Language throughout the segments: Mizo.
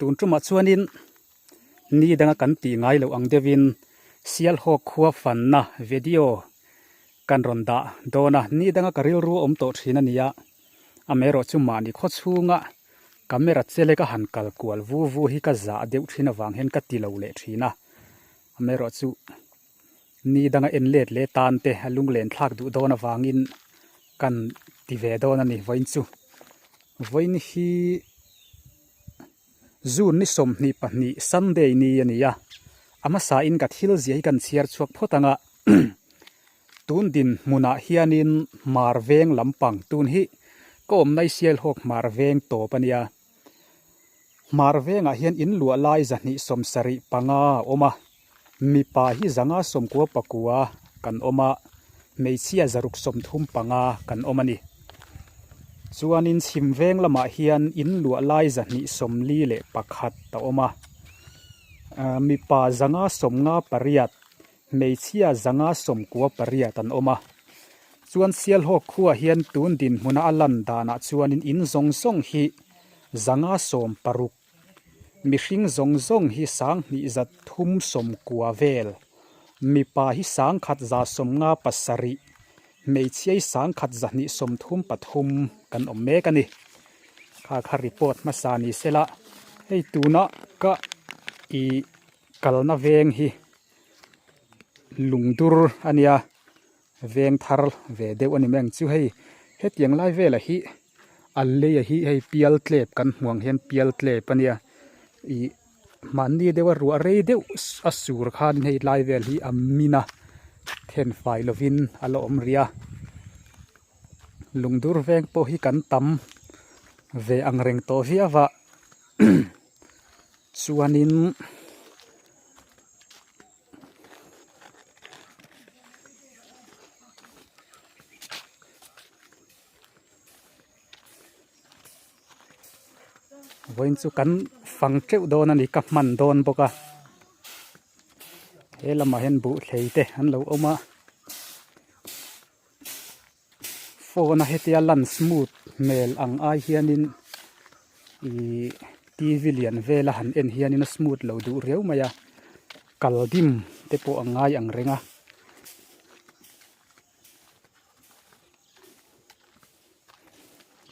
Tun tumah chuanin ni danga kan tih ngai loh ang deuhin Sialhawk khua fanna video kan rawn dah dawn a, ni danga ka rilru a awm tawh thin a nia. Amaherawh chu mahni khaw chhunga camera che leka han kal kual vu vu hi ka zah deuh thin avang hian ka ti lo leh thin a. Amaherawh chu ni danga en let leh tan te a lunglen thlak duh dawn avangin kan ti ve dawn a ni vawiin chu. Vawiin hi June ni 22 Sunday ni a ni a, a hmasa in ka thil zia hi kan chhiar chhuak phawt ang a, tun dinhmunah hianin hmar veng lampang tun hi ka awmna i Sialhawk hmar veng tawp a nia. Hmar vengah hian in luah lai 275 a awm a, mipa hi 199 kan awm a, hmeichhia 635 kan awm a ni. Chuanin chhim veng lamah hian in luah lai 241 a awm a, mipa 158, hmeichhia 198 an awm a. Chuan Sialhawk khuaah hian tun dinhmuna a lan danah chuanin in zawng zawng hi 160, mihring zawng zawng hi 2390 vel, mipa hi 1157, hmeichhia hi 1233 kan awm mek a ni. Kha kha report hmasa ni sela hei tuna ka ih kalna veng hi lungdur a nia veng thar ve deuh a ni mai ang chu hei hetiang lai velah hi a lei a hi hei pial tlep kan hmuh ang hian pial tlep a nia ih mahni deuha ruah rei deuh a sur khan hei lai vel hi a min a then fai lovin a la awm rih a lungdur veng pawh hi kan tam ve ang reng tawh viau a chuanin. Vawiin chu kan fang teuh dawn a ni ka hman dawn bawk a he lamah hian buhthlei te an lo awm a phone a hetia lan smooth hmel ang ai hianin ihh tv lian vela han en hianin a smooth lo duh riau mai a kal dim te pawh a ngai ang reng a.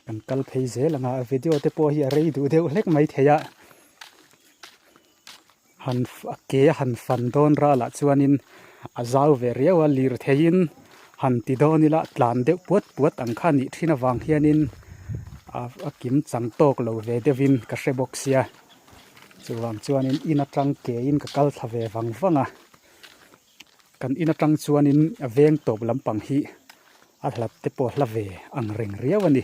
Kan kal phei zel ang a video te pawh hi a rei duh deuh hlek mai thei a han a ke a han fan dawn ralah chuanin a zau ve riau a lirtheiin han ti dawn ila tlan deuh puat puat ang kha nih thin avang hianin a kim chang tawk lo ve deuhin ka hre bawk sia chuvang chuanin in atang kein ka kal thla ve vang vang a kan in atang chuanin a veng tawp lampang hi a hlat te pawh a hla ve ang reng riau a ni.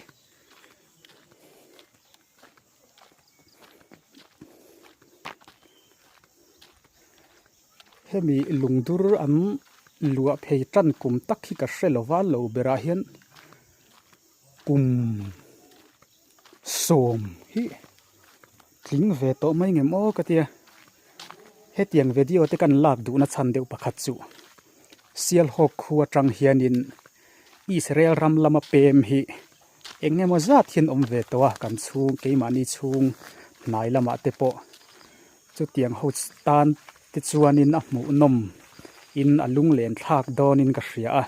Hemi lungdur an luah phei tan kum tak hi ka hre lova lo berah hian kum sawm hi tling ve tawh mai ngem aw ka tia hetiang video te kan lak duhna chhan deuh pakhat chu Sialhawk khu atang hianin Israel ram lama pem hi Eng emaw zat hian awm ve tawh a, kan chhung keimahni chhung hnai lamah te pawh chutiang ho tan te chuanin a hmuhnawm in a lunglen thlak dawnin ka hria a,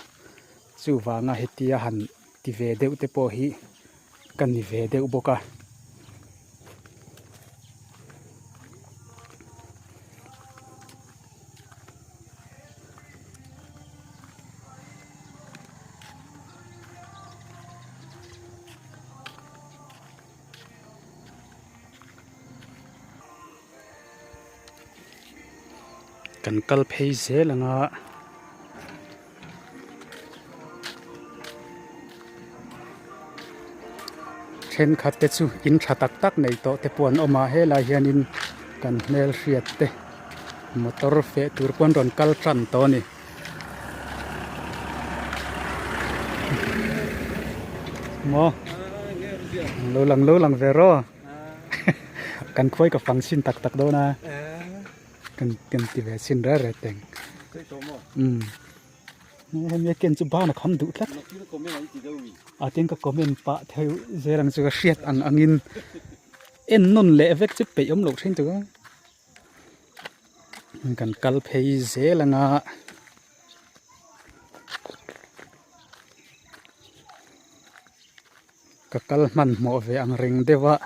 chuvanga hetia han ti ve deuh te pawh hi ka ni ve deuh bawk a. Kan kal phei zel ang a. Thenkhat te chu in tha tak tak nei tawh te pawh an awm a helai hianin kan hmelhriat te motor feh tur pawh an rawn kal tan tawh a ni. Maw lo lang lo lang ve rawh kan khawi ka fang chhin tak tak dawn a kan kan ti ve chhin reh reh teng umm hemi a ken chu ban a kham duh tlat a tin ka comment pah theuh zel ang chu ka hriat ang angin. En nawn leh vek chu peih awm loh thin tur a. Kan kal phei zel anga. Ka kal hmanhmawh ve ang reng deuh a.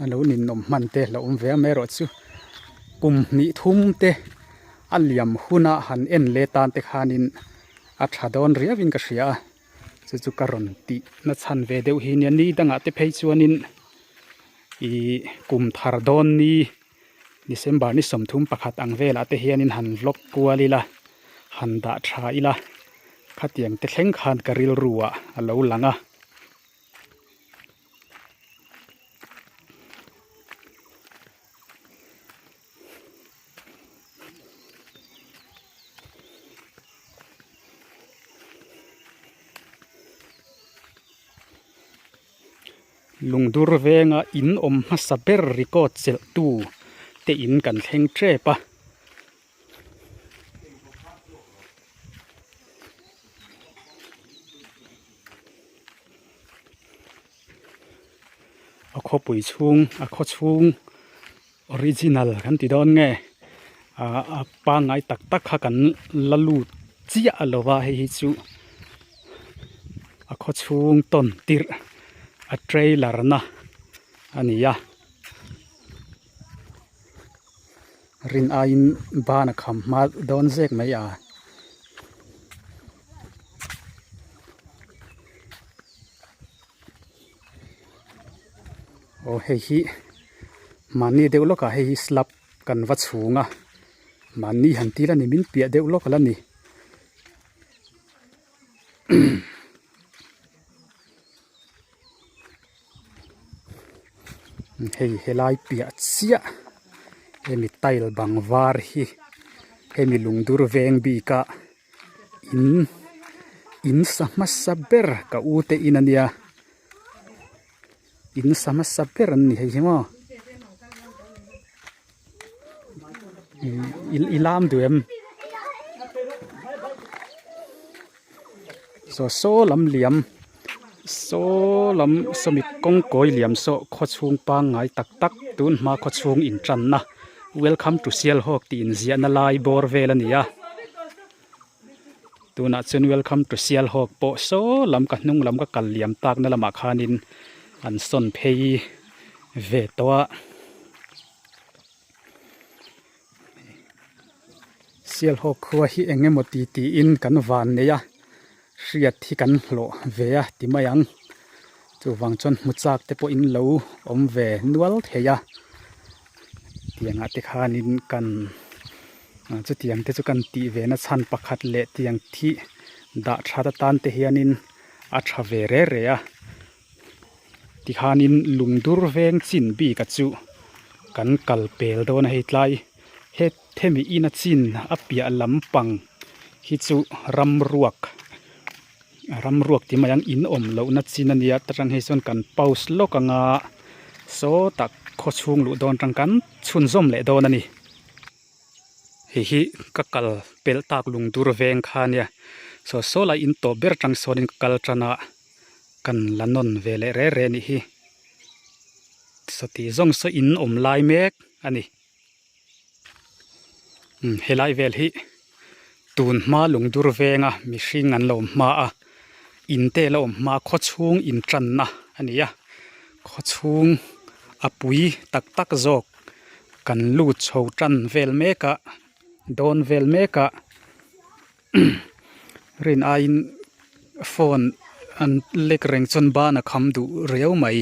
A lo ninawm hman te hlauh awm ve amaherawh chu kum hnih thum te a liam huna han en leh tan te khanin a tha dawn riau in ka hria a chu chu ka rawn tih na chhan ve deuh hi nia ni dangah te phei chuanin ih kum thar dawn ni December ni 31 ang velah te hianin han vlog kual ila han dah tha ila khatiang te thleng khan ka rilru ah a lo lang a. Lungdur venga in awm hmasa ber record chelh tu te in kan thleng tep a. A khawpui chhung a khaw chhung original kan ti dawn nge ah a pangngai tak tak kha kan la lut chiah a lo va hei hi chu a khaw chhung tawn tirh a trailer na a ni a rin aiin ban a kham hma dawn zek mai a. Aw hei hi mahni deuh lawkah hei hi slab kan va chhung a mahni han til a ni min piah deuh lawk ala ni hei helai piah chiah hemi tile bang var hi hemi lungdur veng bik a. In in sa hmasa ber ka u te in ania in sa hmasa ber an ni hei hi maw i lam duh em saw saw lam liam saw lam sawmi kawng kawi liam saw khaw chhung pangngai tak tak tun hma khaw chhung intanna welcome to Sialhawk tih inziahna lai bawr vel a ni a tunah chuan welcome to Sialhawk pawh saw lam ka hnung lam ka kal liam takna lamah khanin an sawn phei ve tawh a. Sialhawk khua hi eng emaw ti tiin kan van nei a hriat hi kan hlawh ve a ti mai ang chuvang chuan hmu chak te pawh in lo awm ve nual thei a tiang ah te khanin kan chutiang te chu kan tih ve na chhan pakhat leh tiang thi dah that atan te hianin a tha ve re re a. Tikhanin lungdur veng chin bik a chu kan kal pel dawn a hei tlai he hemi ina chin a piah lampang hi chu ramruak ramruak tih mai ang in awm lohna chin a nia ta tang hei chuan kan pause lawk anga sawtah khaw chhung luh dawn tang kan chhunzawm leh dawn a ni. Hei hi ka kal pelh tak lungdur veng kha ania saw saw lai in tawp ber atang sawnin ka kal tan a kan la nawn ve leh re re anih hi sawti zawng saw in awm lai mek a ni umm helai vel hi tun hma lungdur venga mihring an lo awm hma a in te la awm hma khaw chhung in tanna a ni a khaw chhung a pui tak tak zawk. Kan lut chho tan vel mek a dawn vel mek a rin aiin phone an lek reng chuan ban a kham duh riau mai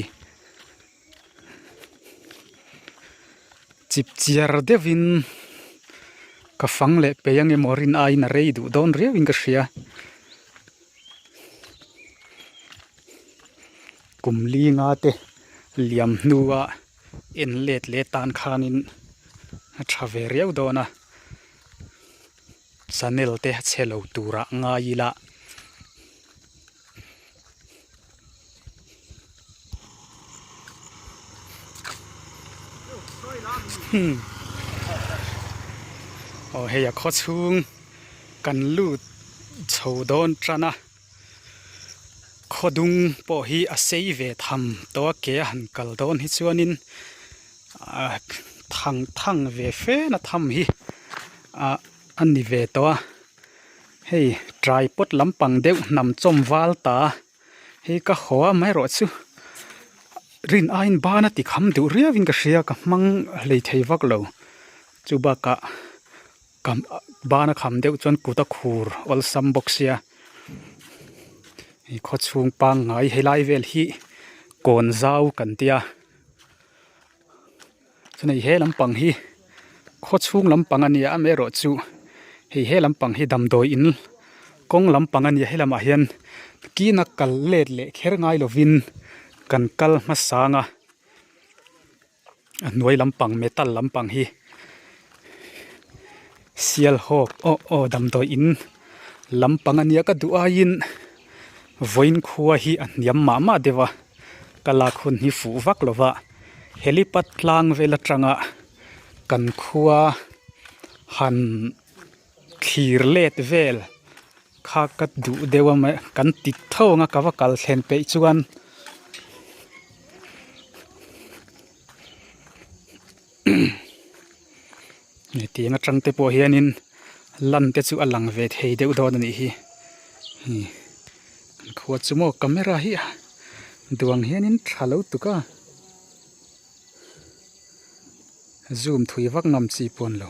chip chiar deuhin ka fang leh peih ang emaw rin aiin a rei duh dawn riau in ka hria kum linga te liam hnua. En let leh tan khanin a tha ve riau dawn a channel te a chhe lo turah ngai ila. Aw hei a khaw chhung kan lut chho dawn tan a. Khawdung pawh hi a sei ve tham tawh a ke a han kal dawn hi chuanin ah thang thang ve fe na tham hi ah a ni ve tawh a hei tripod lampang deuh hnam chawm val ta hei ka haw a amaherawhchu rin aiin ban a ti kham duh riau in ka hria ka hmang hlei thei vak lo chu bakah Kam ban a kham deuh chuan kut a khur awlsam bawk sia ih khaw chhung pangngai helai vel hi kawn zau kan tia chuan hei he lampang hi khaw chhung lampang a nia amaherawh chu hei he lampang hi damdawi in kawng lampang a nia helamah hian kina kal let leh kher ngai lovin kan kal hmasang a. A hnuai lampang metal lampang hi sialhawk aw aw damdawi in lampang a nia ka duh aiin vawiin khua hi a hniam mah mah deuh a ka lak hun hi fuh vak lo va helipad tlang vel atanga kan khua han thlir let vel kha ka duh deuh a kan ti tho ang a ka va kal thlen peih chuan hetiang atang te pawh hianin lan te chu a lang ve thei deuh dawn a nih hi hei kan khua chu maw camera hi duang hianin tha lo tuk a zoom thui vak ngam chi pawh a ni lo.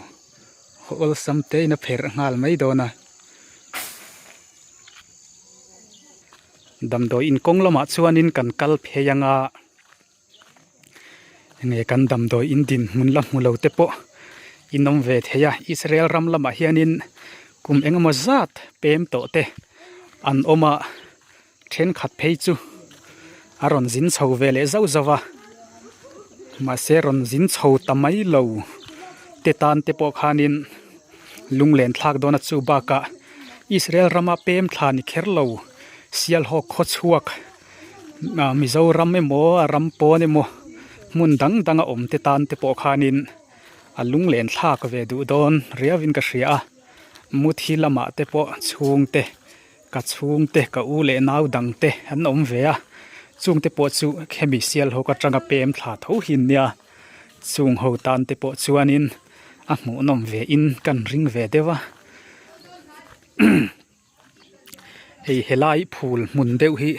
Haw awlsam te in a pherh nghal mai dawn a. Damdawi in kawng lamah chuanin kan kal phei anga enge kan damdawi in dinhmun la hmu lo te pawh in awm ve thei a Israel ram lamah hianin kum engemaw zat pem tawh te an awm a. Thenkhat phei chu a rawn zin chho ve leh zauh zauh a, mahse rawn zin chho ta mai lo te tan te pawh khanin lunglen thlak dawn a chu bakah Israel rama pem thla ni kher lo Sialhawk khawchhuak ah Mizoram emaw a ram pawn emaw hmun dang dang a awm te tan te pawh khanin a lunglen thlak ve duh dawn riauin ka hria a muthi lamah te pawh chhungte. Ka chhungte, ka u leh nau dangte an awm ve a, chungte pawh chu hemi sial ho ka tanga pem thla tho hi an nia, chung ho tan te pawh chuanin a hmuhnawm ve in kan ring ve deuh a, hei helai phul hmun deuh hi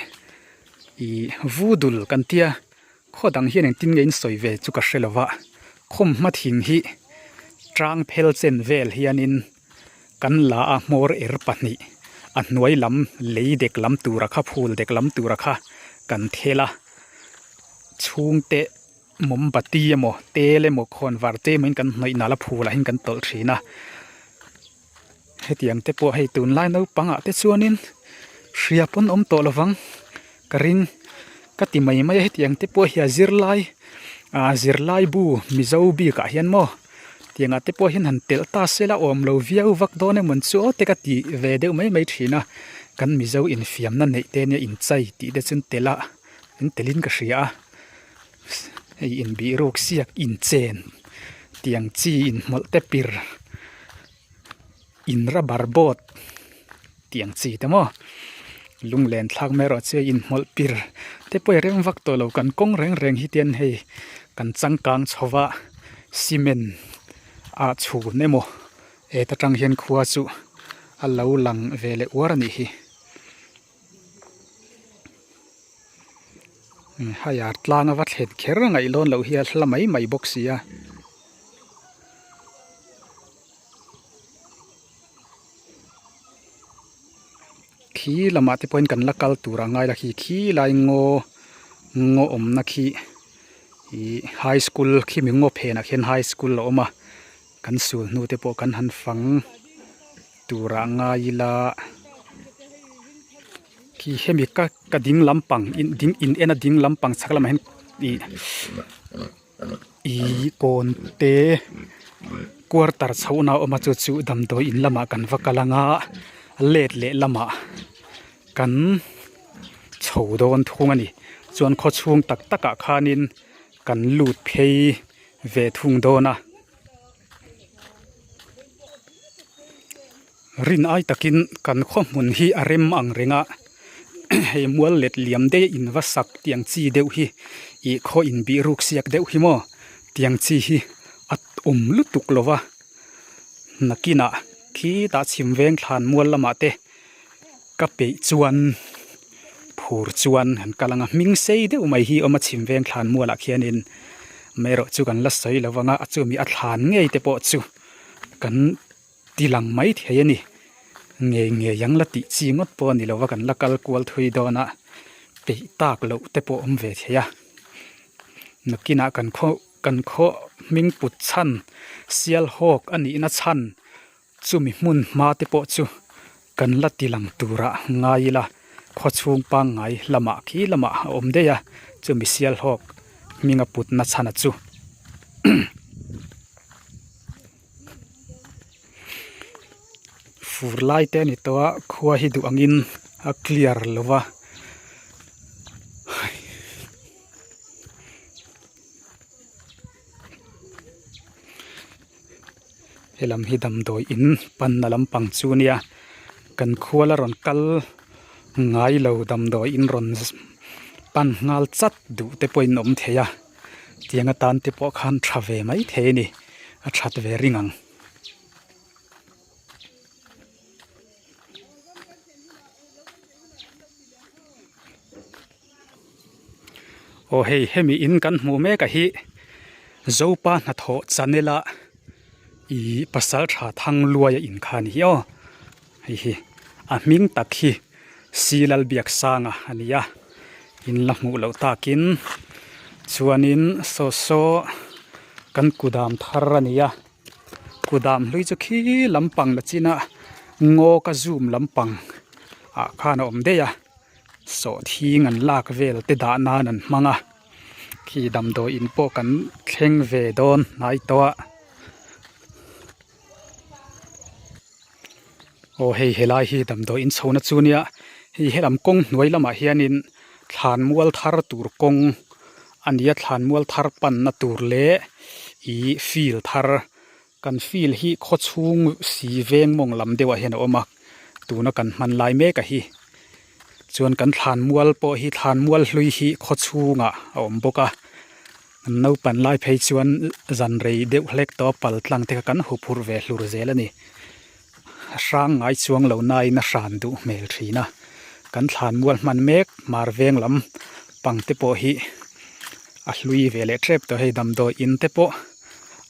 ih vudul kan tia khaw dang hian engtin nge in sawi ve chu ka hre lova khawmhma thing hi tang phel chen vel hianin. Kan la a hmawr er pahnih a hnuai lam lei dek lam tura kha phul dek lam tura kha kan thel a chhungte mawmbati emaw tel emaw khawnvar te emaw in kan hnawih nal a phulah hian kan tawlh thin a hetiang te pawh hei tunlai naupang ah te chuanin hria pawn awm tawh lovang ka ring ka ti mai mai a hetiang te pawh hi a zirlai ah zirlai bu mizo bikah hian maw. Tiangah te pawh hian han telh ta se la awm lo viau vak dawn emaw chu aw te ka ti ve deuh mai mai thin a, kan Mizo infiamna neih te nia inchai tih te chu an telh a, an telh in ka hria a, hei inbih ruk siak inchen tiang chi inhmawlh te pir in rubber boat tiang chi te maw lunglen thlak mai erawh chu a inhmawlh pir te pawh i reng vak tawh lo kan kawng reng reng hi te hian hei kan changkang chho va cement ah chhun emaw heta tang hian khua chu a lo lang ve leh uar a nih hi haiar tlang a va thlen kher a ngaih lawn loh hi a hla mai mai bawk si a. Khi lamah te pawhin kan la kal tur a ngai la khi khi lai ngaw ngaw awmna khi ih high school khi mi ngaw phenah khian high school a awm a kan sul hnu te pawh kan han fang tur ah ngai ila khi hemi ka ka ding lampang in ding in en a ding lampang chhak lamah hian ih. Ihh kawn te quarter chhohna a awm a chu chu damdawi in lamah kan va kal ang a let leh lamah kan chho dawn thung a ni chuan khaw chhung tak tak ah khanin kan lut phei ve thung dawn a. Rin ai takin kan khaw hmun hi a rem ang reng a. Hei mual let liam daih in va sak tiang chi deuh hi ih khaw in bih ruk siak deuh hi maw tiang chi hi a awm lutuk lo va nakinah khitah chhim veng thlan mual lamah te ka peih chuan phur chuan han kal ang a hming sei deuh mai hi awm a chhim veng thlan mualah khianin amaherawh chu kan la sawi lo vang a a chumi a thlan ngei te pawh chu kan ti lang mai thei a ni. Ngei ngei ang la tih chi ngawt pawh a ni lo va kan la kal kual thui dawn a, peih tak loh te pawh awm ve thei a. Nakinah kan khaw kan khaw hming put chhan Sialhawk a nihna chhan chumi hmun hma te pawh chu kan la ti lang turah ngai ila khaw chhung pangngai lamah khi lamah a awm daih a chumi Sialhawk hminga putna chhana chu. Fur lai te a ni tawh a khua hi duh angin a clear lo va helam hi damdawi in panna lampang chu a nia kan khua la rawn kal ngai lo damdawi in rawn pan nghal chat duh te pawhin awm thei a. Tiang atan te pawh khan tha ve mai thei a ni a that ve ring ang. Aw hei hemi in kan hmuh mek a hi Zopa hnathawh channel a ih pasal tha thang luai a in kha a ni hi aw hei hi a hming tak hi. Silalbiaksanga a ni a, in la hmuh loh takin chuanin saw saw kan kudam thar a ni a, kudam hlui chu khi lampang la chin a ngaw ka zoom lampang ah khan a awm daih a, sawhthing an lak vel te dah nan an hmang a, khi damdawi in pawh kan thleng ve dawn hnai tawh a. Aw hei helai hi damdawi in chho na chu nia hei helam kawng hnuai lamah hianin thlan mual thar tur kawng a ni a thlan mual thar panna tur leh ih field thar kan field hi khaw chhung si veng mawng lam deuh ah hian a awm a tuna kan hman lai mek a hi chuan kan thlan mual pawh hi thlan mual hlui hi khaw chhungah a awm bawk a. An naupan lai phei chuan zan rei deuh hlek tawh a pal tlang te kha kan hu phurh ve hlur zel a ni. A hrang ngai chuang lo nain a hran duh hmel thin a. Kan thlan mual hman mek hmar veng lam pang te pawh hi a hlui ve leh tep tawh hei damdawi in te pawh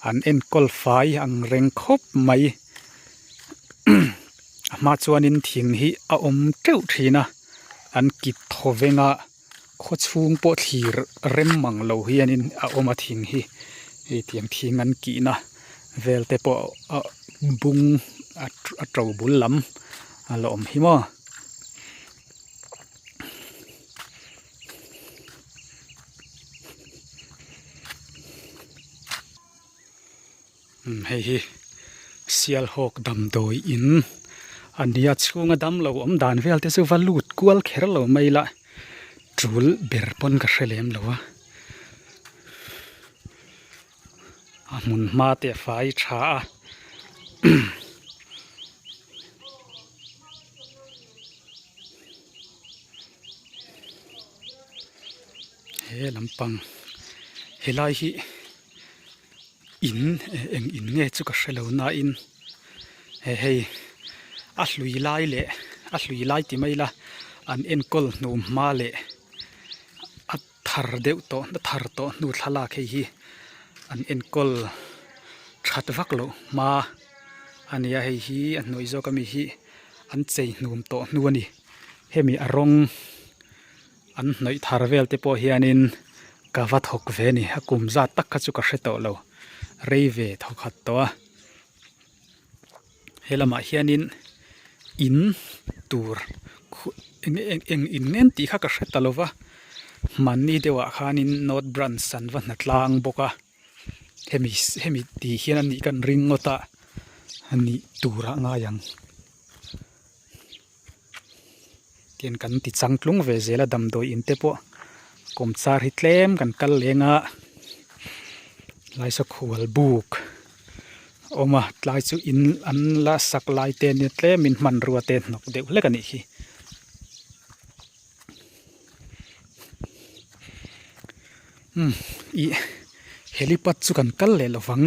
an enkawl fai ang reng khawp mai. A hma chuanin thing hi a awm teuh thin a an kit thaw veng a. Khaw chhung pawh thlir rem mang lo hianin a awm a thing hi hei tiang thing an kihna vel te pawh a bung a to bul lam a la awm hi maw. Hei hi Sialhawk damdawi in a nia chhunga damlo awm dan vel te chu va lut kual kher lo mai la tul ber pawn ka hre lem lo a a hmun hma te a fai tha a. He lampang helai hi. In eng in nge chu ka hre lo nain he hei a hlui lai leh a hlui lai ti mai ila an enkawl hnu hma leh a thar deuh tawh a thar tawh hnu thlalak hei hi an enkawl that vak loh hma a ni a hei hi a hnuai zawk ami hi an chei hnum tawh hnu a ni hemi a rawng. An hnawih thar vel te pawh hianin ka va thawk ve a ni a kum zat tak kha chu ka hre tawh lo rei ve thawk khat tawh a he lamah hianin in tur khuh eng eng eng in ngen tih kha ka hre ta lo va hmanni deuhah khanin north branch an va hna tlang bawk a hemi hemi tih hian a nih kan ring ngawt a a nih turah ngai ang. Tian kan ti chang tlung ve zel a damdawi in te pawh kawmchar hi tlem kan kal leng a lai saw khual buk a awm a tlai chu in an la sak lai te ania tlemin hmanrua te hnawk deuh hlek a nih hi. Umm ih helipad chu kan kal leh lo vang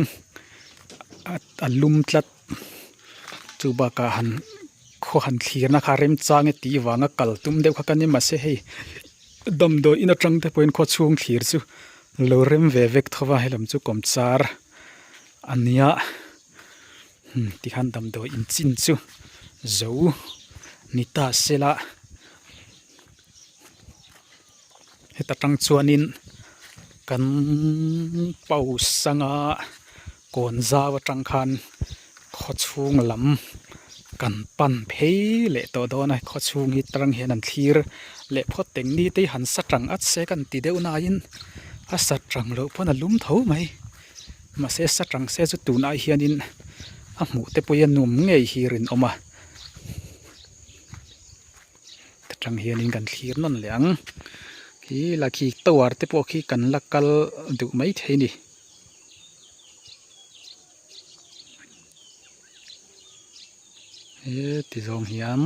a lum tlat chu bakah han khaw han thlirna kha remchang e tih vanga kal tum deuh kha ka ni mahse hei damdawi in atang te pawhin khaw chhung thlir chu lo rem ve vek tho va helam chu kawmchar a nia umm tikhan damdawi in chin chu zo ni ta sela. Heta tang chuanin kan pausanga kawn zau atang khan khaw chhung lam kan pan phei leh tawh dawn a khaw chhung hi tang hian an thlir leh phawt teng ni te hi han sa tang at se kan ti deuh nain a sa tang loh pawn a lum tho mai mahse sa tang se chu tunah hianin a hmuh te pawh hi a nuam ngei hi rinawm a. Ta tang hianin kan thlir nawn leh ang khi la khi tower te pawh khi kan la kal duh maithei a ni. Heti zawng hian.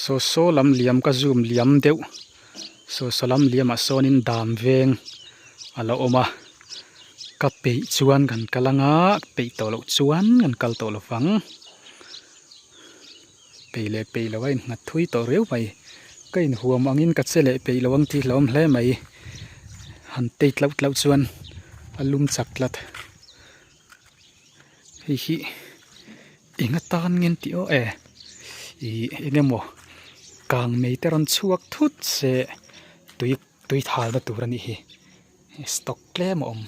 Saw saw lam liam ka zoom liam deuh saw saw lam liam ah sawnin dam veng a lo awm a ka peih chuan kan kal anga peih tawh loh chuan kan kal tawh lo vang peih leh peih loh a innghat thui tawh riau mai ka inhuam angin ka che leh peih lo ang tih hlauhawm hle mai han tei tlauh tlauh chuan a lum chak tlat. Hei hi eng atan nge an tih aw e ih eng emaw kang mei te rawn chhuak thut se tui tui thal na tur a nih hi stock tlem a awm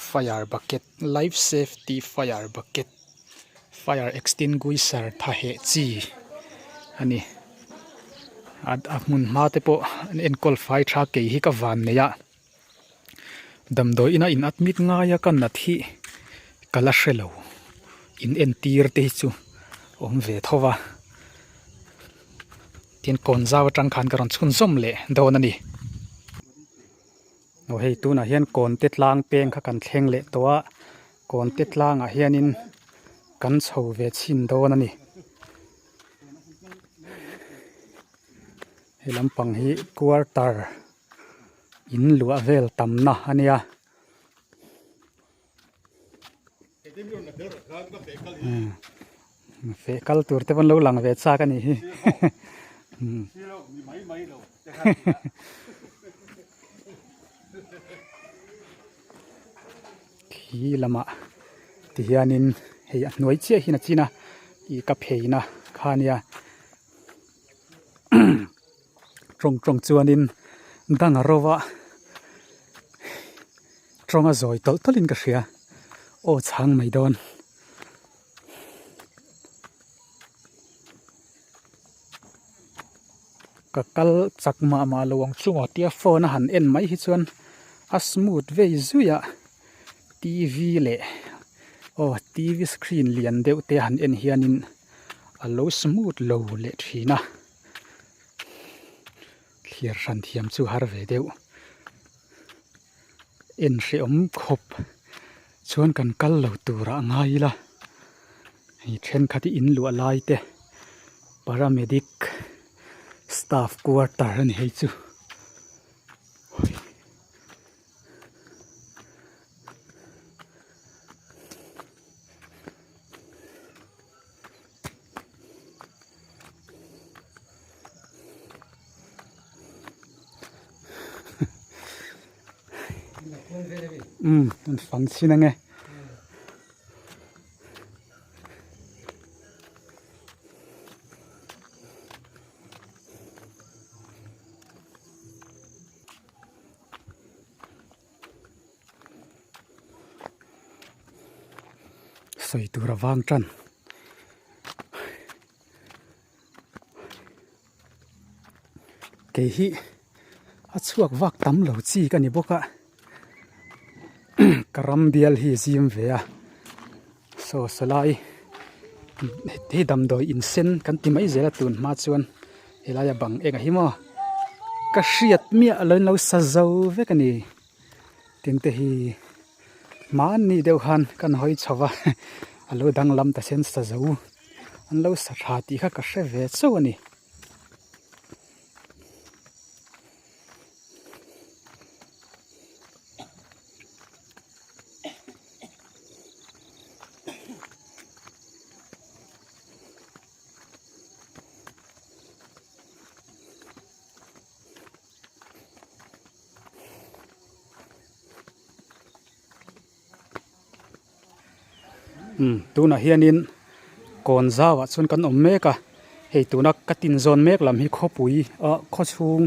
fire bucket life safety fire bucket fire extinguisher tha heh chi a ni a hmun hma te pawh an enkawl fai tha kei hi ka van nei a. Damdawi ina in admit ngai a ka nat hi ka la hre lo in entir te hi chu awm ve tho va tin kawn zau atang khan ka rawn chhunzawm leh dawn a ni. Aw hei tunah hian kawn te tlang peng kha kan thleng leh tawh a kawn te tlangah hianin kan chho ve chhin dawn a ni. He lampang hi quarter. In luah vel tamna a nia. Feh kal tur te pawn lo lang ve chak a nih hi. Khi lamah ti hianin hei a hnuai chiah hian a chin a ih ka pheina kha a nia. Tawng tawng chuanin dang a ro a, tawng a zawi tawlh tawlhin ka hria, aw chhang mai dawn. Ka kal chak mah mah lo ang chu maw tia phone a han en mai hi chuan a smooth vei zui a, T_V leh aw T_V screen lian deuh te han en hianin a lo smooth lo leh thin a. Thlir hran thiam chu har ve deuh. En hrehawm khawp chuan kan kal lo turah a ngai ila. Hei thenkhat hi in luah lai te paramedic staff quarter a ni hei chu. Umm an fang chhin ange. Sawi tur a vang tan. Kei hi a chhuak vak tam lo chi ka ni bawk a ka ram bial hi zim ve a saw sawlai hei damdawi in sen kan ti mai zel a tun hma chuan helai a bang eng a hi maw. Ka hriat miah lo in lo sa zo vek a ni. Tin te hi hmanni deuh khan kan hawi chho va a lo danglam ta sen sa zo an lo sa tha tih kha ka hre ve chauh a ni. Umm tunah hianin kawn zauah chuan kan awm mek a hei tuna ka tin zawn mek lam hi khawpui ah khawchhung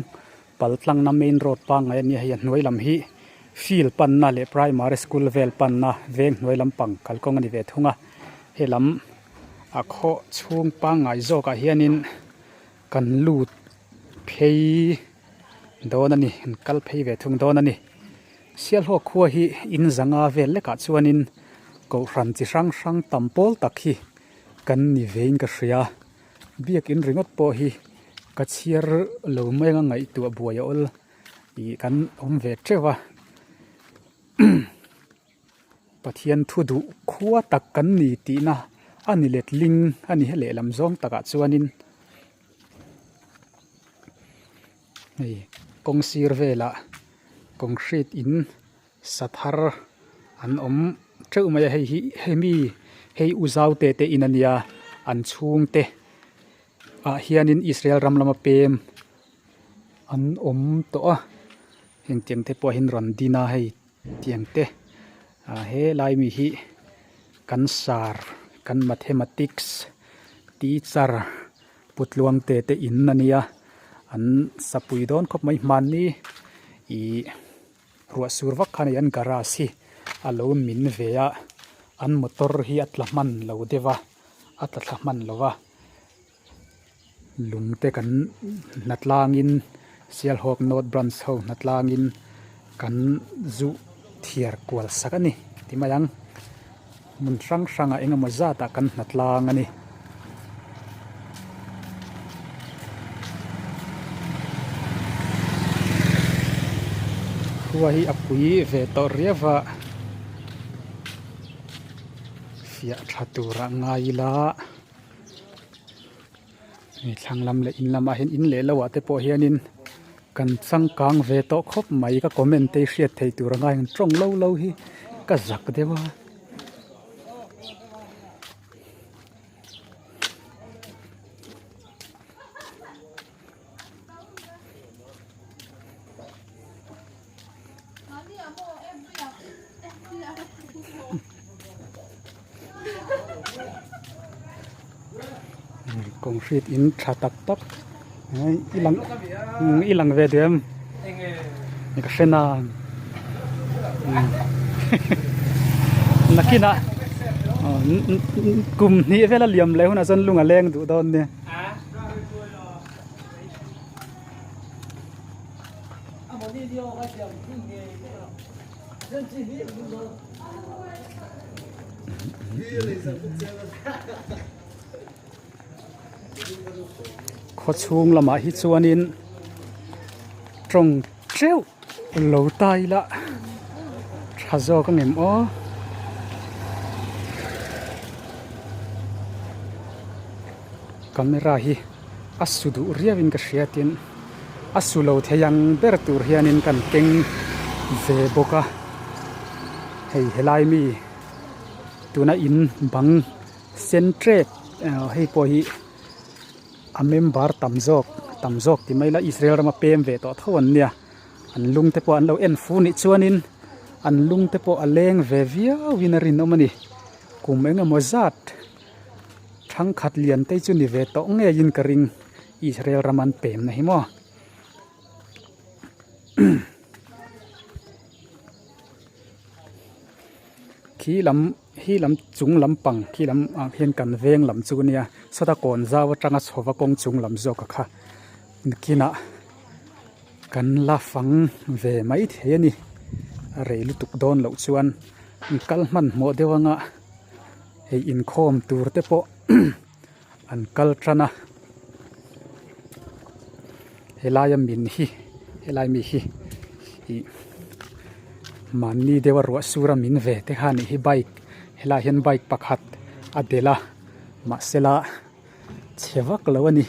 pal tlangna main road pangngai a nia hei a hnuai lam hi field panna leh primary school vel panna veng hnuai lampang kalkawng a ni ve thung a helam a khaw chhung pangngai zawkah hianin kan lut phei dawn a ni an kal phei ve thung dawn a ni Sialhawk khua hi in zanga vel lekah chuanin kohhran chi hrang hrang tam pawl tak hi kan ni vein ka hria biakin ringawt pawh hi ka chhiar lo mai anga ngaihtuah buai a awl ih kan awm ve teuh a. Pathian thu duh khua tak kan ni tihna a ni letling a ni lehlam zawng takah chuanin hei kawng sir velah concrete in sa thar an awm teuh mai a hei hi hemi hei u zaute te in ania an chhungte ah hianin Israel ram lama pem an awm tawh a hengtiang te pawh hian rawn din a hei. Tiang te ah he lai mi hi kan sar kan mathematics teacher putluang te te in a nia an sapui dawn khawp mai hmanni ih ruah sur vak khan hei an garage hi a lo min ve a an motor hi a tla hman lo deuh a a tla thla hman lo va. Lung te kan hnatlangin Sialhawk North Branch ho hnatlangin kan zu thiar kual sak a ni ti mai ang. Hmun hrang hrangah eng emaw zatah kan hnatlang a ni. Khua hi a pui ve tawh riau a, fiah tha turah ngai ila. Hei thlang lam leh in lamah hian in leh lo ah te pawh hianin kan changkang ve tawh khawp mai ka comment te hi hriat theih tur a ngai ang tawng lo lo hi ka zak deuh a. Concrete in tha tak tak i lang i lang ve duh em ka hre nang nakinah kum hnih vel a liam leh hunah chuan lung a leng duh dawn nia. Khawchhung lamah hi chuanin tawng teuh lo ta ila tha zawk ang em aw. Camera hi a su duh riau in ka hria tin a su lo thei ang ber tur hianin kan keng ve bawk a hei helai mi tuna in bang sen tep hei pawh hi a member tam zawk tam zawk ti mai ila Israel rama pem ve tawh tho an nia an lung te pawh an lo en fu nih chuanin an lung te pawh a leng ve viau in a rinawm a ni kum engemaw zat. Thangkhat lian te chu ni ve tawh ngeiin ka ring Israel ram an pem na hi maw. Khi lam hi lam chung lampang khi lam ah hian kan veng lam chu ania sawta kawn zau atanga chhova kawng chung lam zawk a kha kinah kan la fang ve mai thei a ni a rei lutuk dawn loh chuan kal hmanhmawh deuh anga. Hei inkhawm tur te pawh an kal tan a helaia min hi. Helai mi hi ih mahni deuha ruah sura min ve te kha nih hi bike helaiah hian bike pakhat a delh a mahsela chhe vak lo a ni.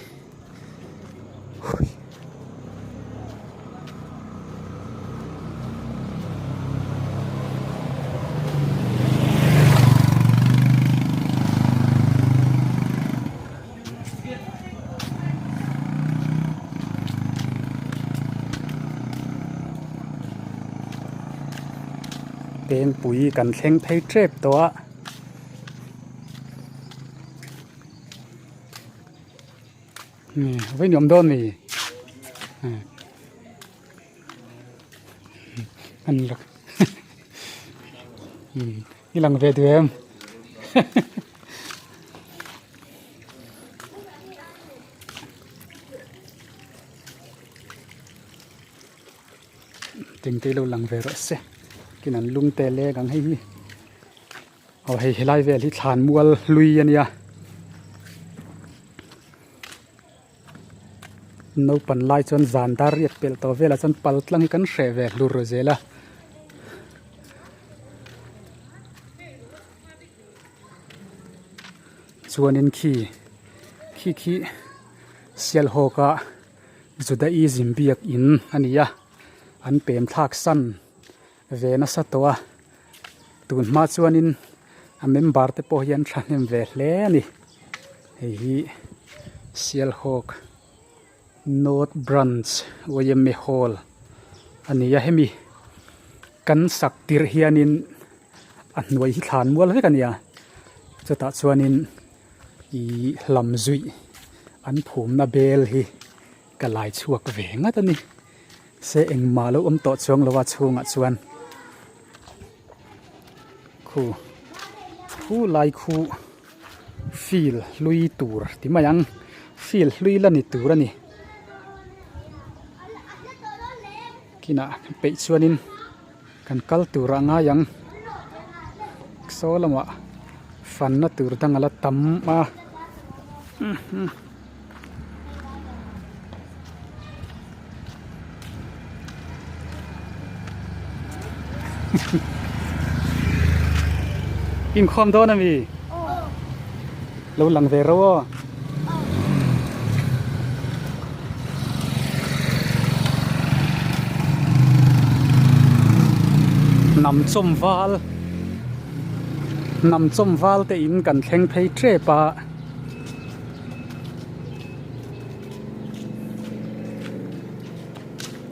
Pengpui kan thleng phei tep tawh a. Vawi nuam dawn mi an i lang ve duh em. Tengte lo lang ve rawh se kin an lung te leng ang hei hi aw hei helai vel hi thlan mual hlui a nia naupan lai chuan zan dar riat pelh tawh velah chuan pal tlang hi kan hreh ve hlur zel a. Chuanin khi khi khi Sialhawk a Judaism biakin a ni a an pem thlak san ve nasa tawh a tun hma chuanin a member te pawh hi an thahnem ve hle a ni hei hi Sialhawk North Branch yma Hall a ni a hemi kan sak tirh hianin a hnuai hi thlan mual vek a ni a chutah chuanin ihh hlam zuih an phumna bel hi ka lai chhuak ve ngat a ni se engmah lo awm tawh chuang lo a chhungah chuan khu khu lai khu field hlui tur ti mai ang field hlui la ni tur a ni kinah peih chuanin. Kan kal tur a ngai ang saw lamah fanna tur dang a la tam a inkhawm dawn ami lo lang ve ro aw. Hnam chawm val hnam chawm val te in kan thleng phei tep a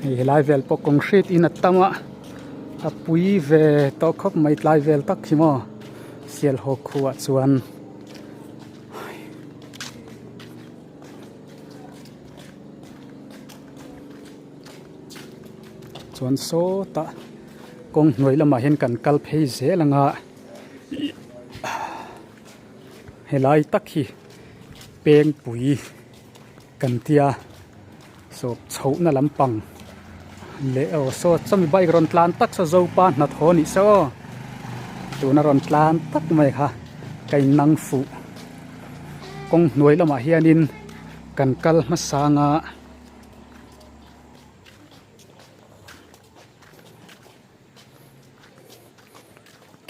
hei helai vel pawh concrete in a tam a a pui ve tawh khawp mai tlai vel tak hi maw Sialhawk khuaah chuan. Chuan sawtah kawng hnuai lamah hian kan kal phei zel ang a helai tak hi pengpui kan tia sawp chhohna lampang leh aw saw chumi bike rawn tlan tak saw zopa hnathawh a nih saw aw tuna rawn tlan tak mai kha ka in nang fuh kawng hnuai lamah hianin kan kal hmasang a.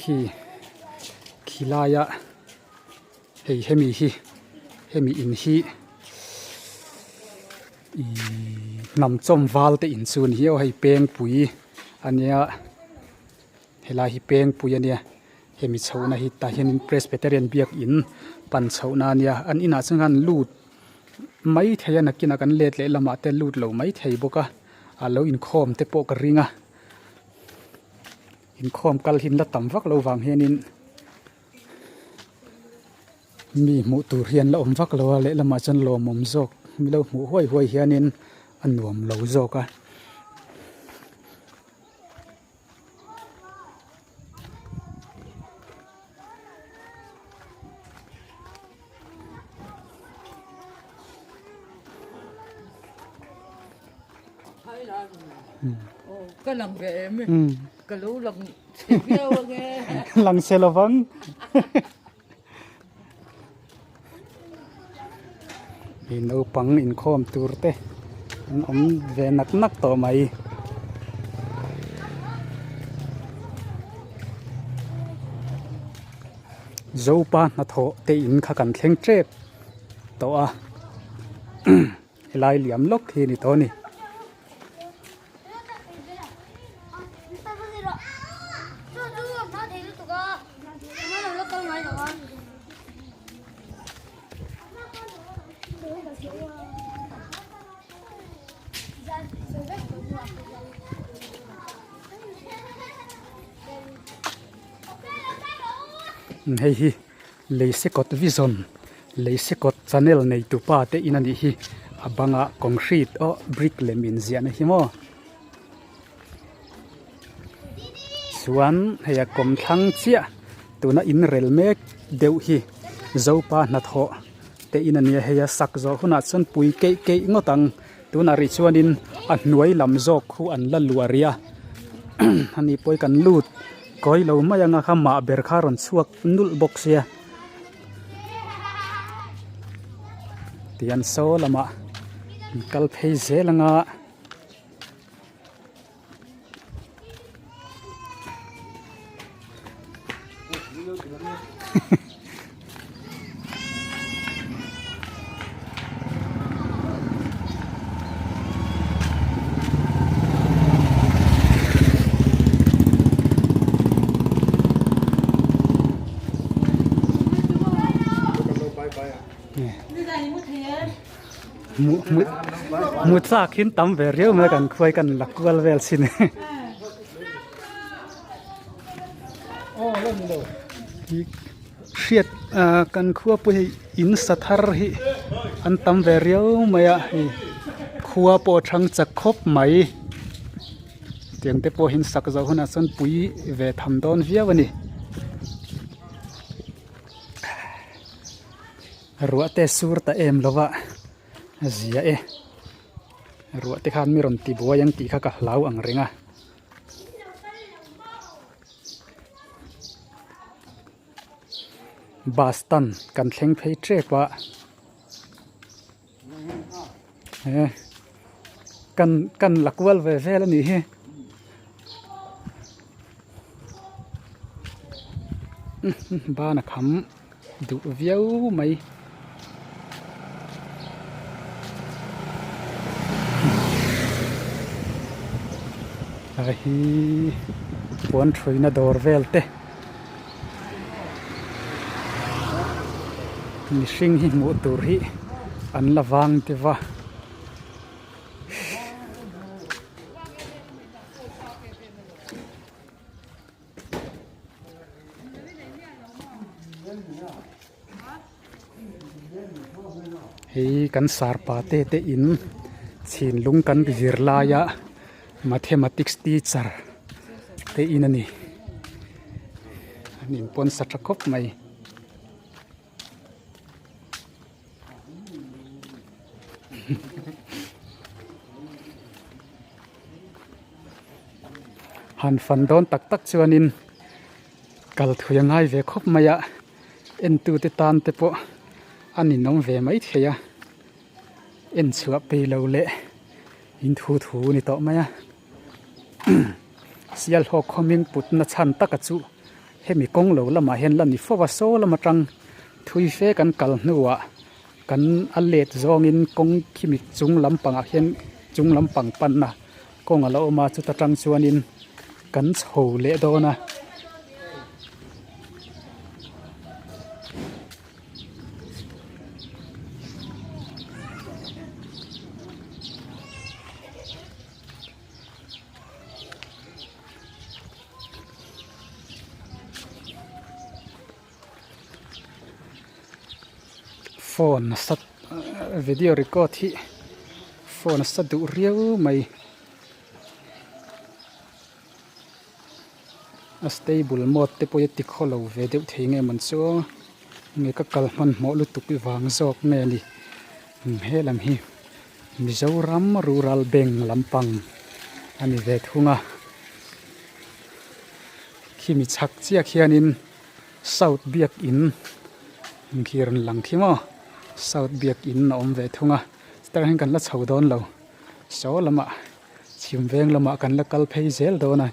Khi khi laia hei hemi hi hemi in hi ihh hnam chawm val te in chu a ni hiau a hei pengpui a nia helai hi pengpui a nia hemi chhohna hi tah hianin presbyterian biakin pan chhohna a nia an inah chuan khan lut mai thei a nakinah kan let leh lamah te lut lo mai thei bawk a a lo inkhawm te pawh ka ring a inkhawm kal hi an la tam vak lo vang hianin. Mi hmuh tur hi an la awm vak lo a lehlamah chuan lawmawm zawk mi lo hmuh huai huai hianin a nuam lo zawk a. Ka lang ve em ka lo lang chhe viau ange lang chhe lovang hei naupang inkhawm tur te. An awm ve nak nak tawh mai. Zopa hnathawh te in kha kan thleng tep tawh a helai liam lawk hi a ni tawh a ni. Hei hi Leisekawt Vision Leisekawt channel nei tupa te in a nih hi a bangah concrete aw brick lem inziahna hi maw chuan hei a kawmthlang chiah tuna inrel mek deuh hi Zopa hnathawh te in a nia hei a sak zawh hunah chuan pui keih keih ngawt ang tunah rih chuanin a hnuai lam zawk khu an la luah rih a ani pawh hi kan lut kawi lo mai anga kha mah ber kha a rawn chhuak nulh bawk sia tihian saw lamah an kal phei zel anga. Hmu chak hin tam ve riau mai kan khuai kan la kual vel sin hriat ah kan khua pawh hei in sa thar hi an tam ve riau mai a hei khua pawh a thang chak khawp mai tiang te pawh hi an sak zawh hunah chuan pui ve tham dawn viau a ni. Ruah te sur ta em lo va a zia e ruah te khan mi rawn ti buai ang tih kha ka hlau ang reng a. Bus stand kan thleng phei tep a he kan kan la kual ve vel a nih hi. Ban a kham duh viau mai. A hi puan thuina dawr vel te mihring hi hmuh tur hi an la vang deuh a. Hei kan sarpa te te in chhinlung kan zir laia mathematics teacher te in a ni an inpawn sa tha khawp mai. Han fan dawn tak tak chuanin kal thui a ngai ve khawp mai a entute tan te pawh a ninawm ve mai thei a en chhuah peih lo leh in thu thu a ni tawh mai a Sialhawk khawming putna chhan taka chu hemi kawng lo lamah hian la ni fo a saw lam atang thui fe kan kal hnuah kan a let zawngin kawng khimi chung lampangah hian chung lampang panna kawng a lo awm a chuta tang chuanin kan chho leh dawn a. Phone a sat video record hi phone a sat duh riau mai a stable mode te pawh hi a ti khawlo ve deuh thei nge mawn chu nge ka kal hmanhmawh lutuk vang zawk nge a ni he lam hi. Mizoram Rural Bank lampang a ni ve thung a, khimi chhak chiah khianin South Biakin khi rawn lang khi maw South Biakin a awm ve thung a chutah hian kan la chho dawn lo. Saw lamah chhim veng lamah kan la kal phei zel dawn a.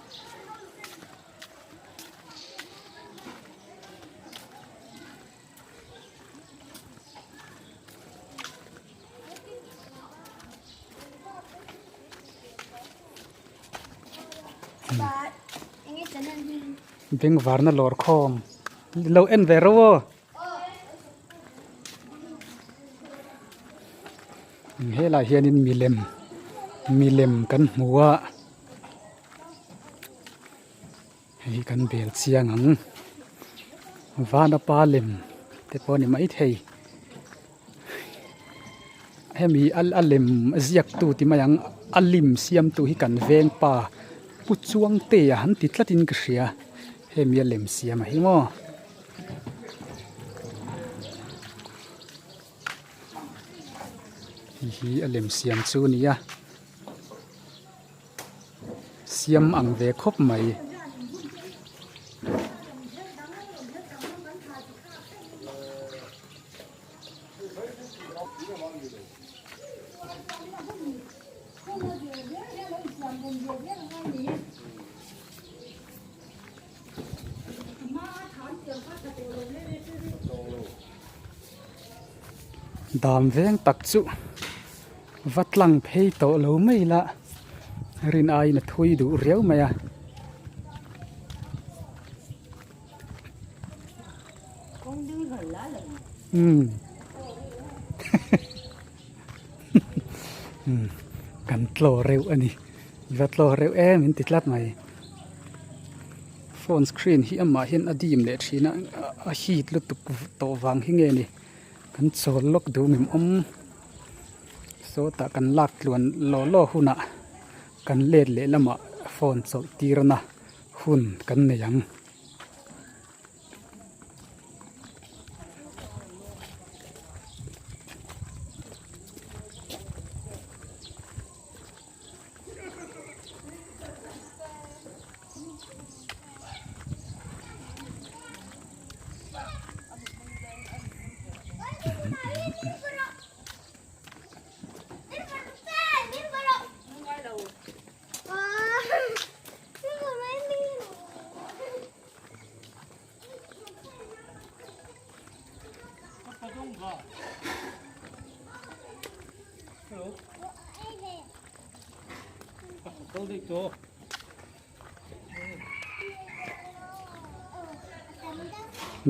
Bengvarna lawr khawm lo en ve ro aw. Helai hianin milem milem kan hmu a hei hi kan bel chiang ang vanapa lem te pawh a ni maithei hemi a lem ziak tu ti mai ang a lim siam tu hi kan veng pa pu chuangtea an ti tlat in ka hria hemi a lem siam a hi maw. Hei hi a lem siam chu a ni a siam ang ve khawp mai. Dam veng tak chu va tlang phei tawh lo mai la rin aiin a thui duh riau mai a. Umm kan tlaw reuh a ni. I va tlaw reuh em in ti tlat mai phone screen hi amah hian a dim leh thin a a heat lutuk tawh vang hi nge ni kan chawl lawk duh ngem awm sawtah kan lak tluan law law hunah kan let leh lamah phone chawlh tirna hun kan nei ang.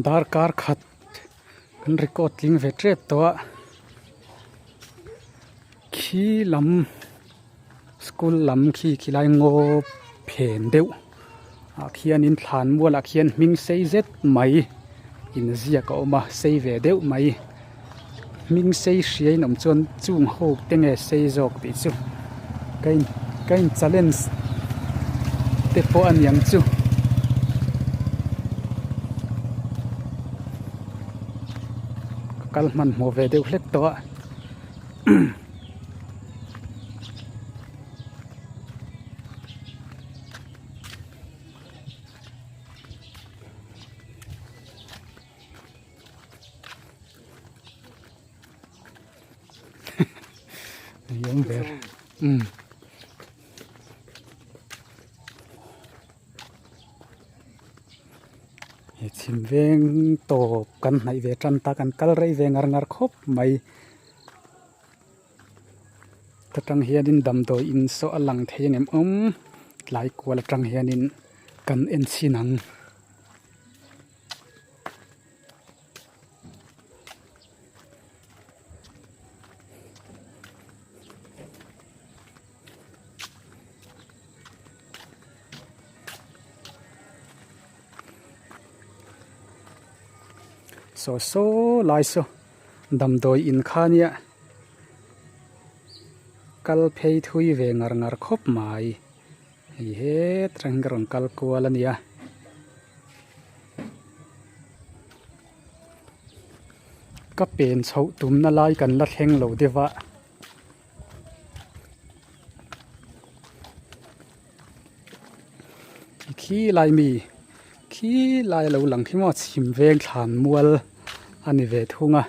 Darkar khat kan record tling ve tep tawh a khi lam school lam khi khilai ngaw phen deuh ah khianin thlan mualah khian hming sei zet mai inziak a awm a sei ve deuh mai hming sei hria in awm chuan chung ho te nge sei zawk tih chu ka in ka in challenge te pawh a niang chu. Ka kal hmanhmawh ve deuh hlek tawh a. He chhim veng tawp kan hnaih ve tan ta kan kal rei ve ngar ngar khawp mai. Ta tang hianin damdawi in saw a lang thei ang em awm tlai kual atang hianin kan en chhin ang. Saw saw lai saw damdawi in kha nia kal phei thui ve ngar ngar khawp mai hei het reng ka rawn kal kual a nia. Ka pen chhoh tumna lai kan la thleng lo deuh a. Khi lai mi khi lai a lo lang khi maw chhim veng thlan mual a ni ve thung a.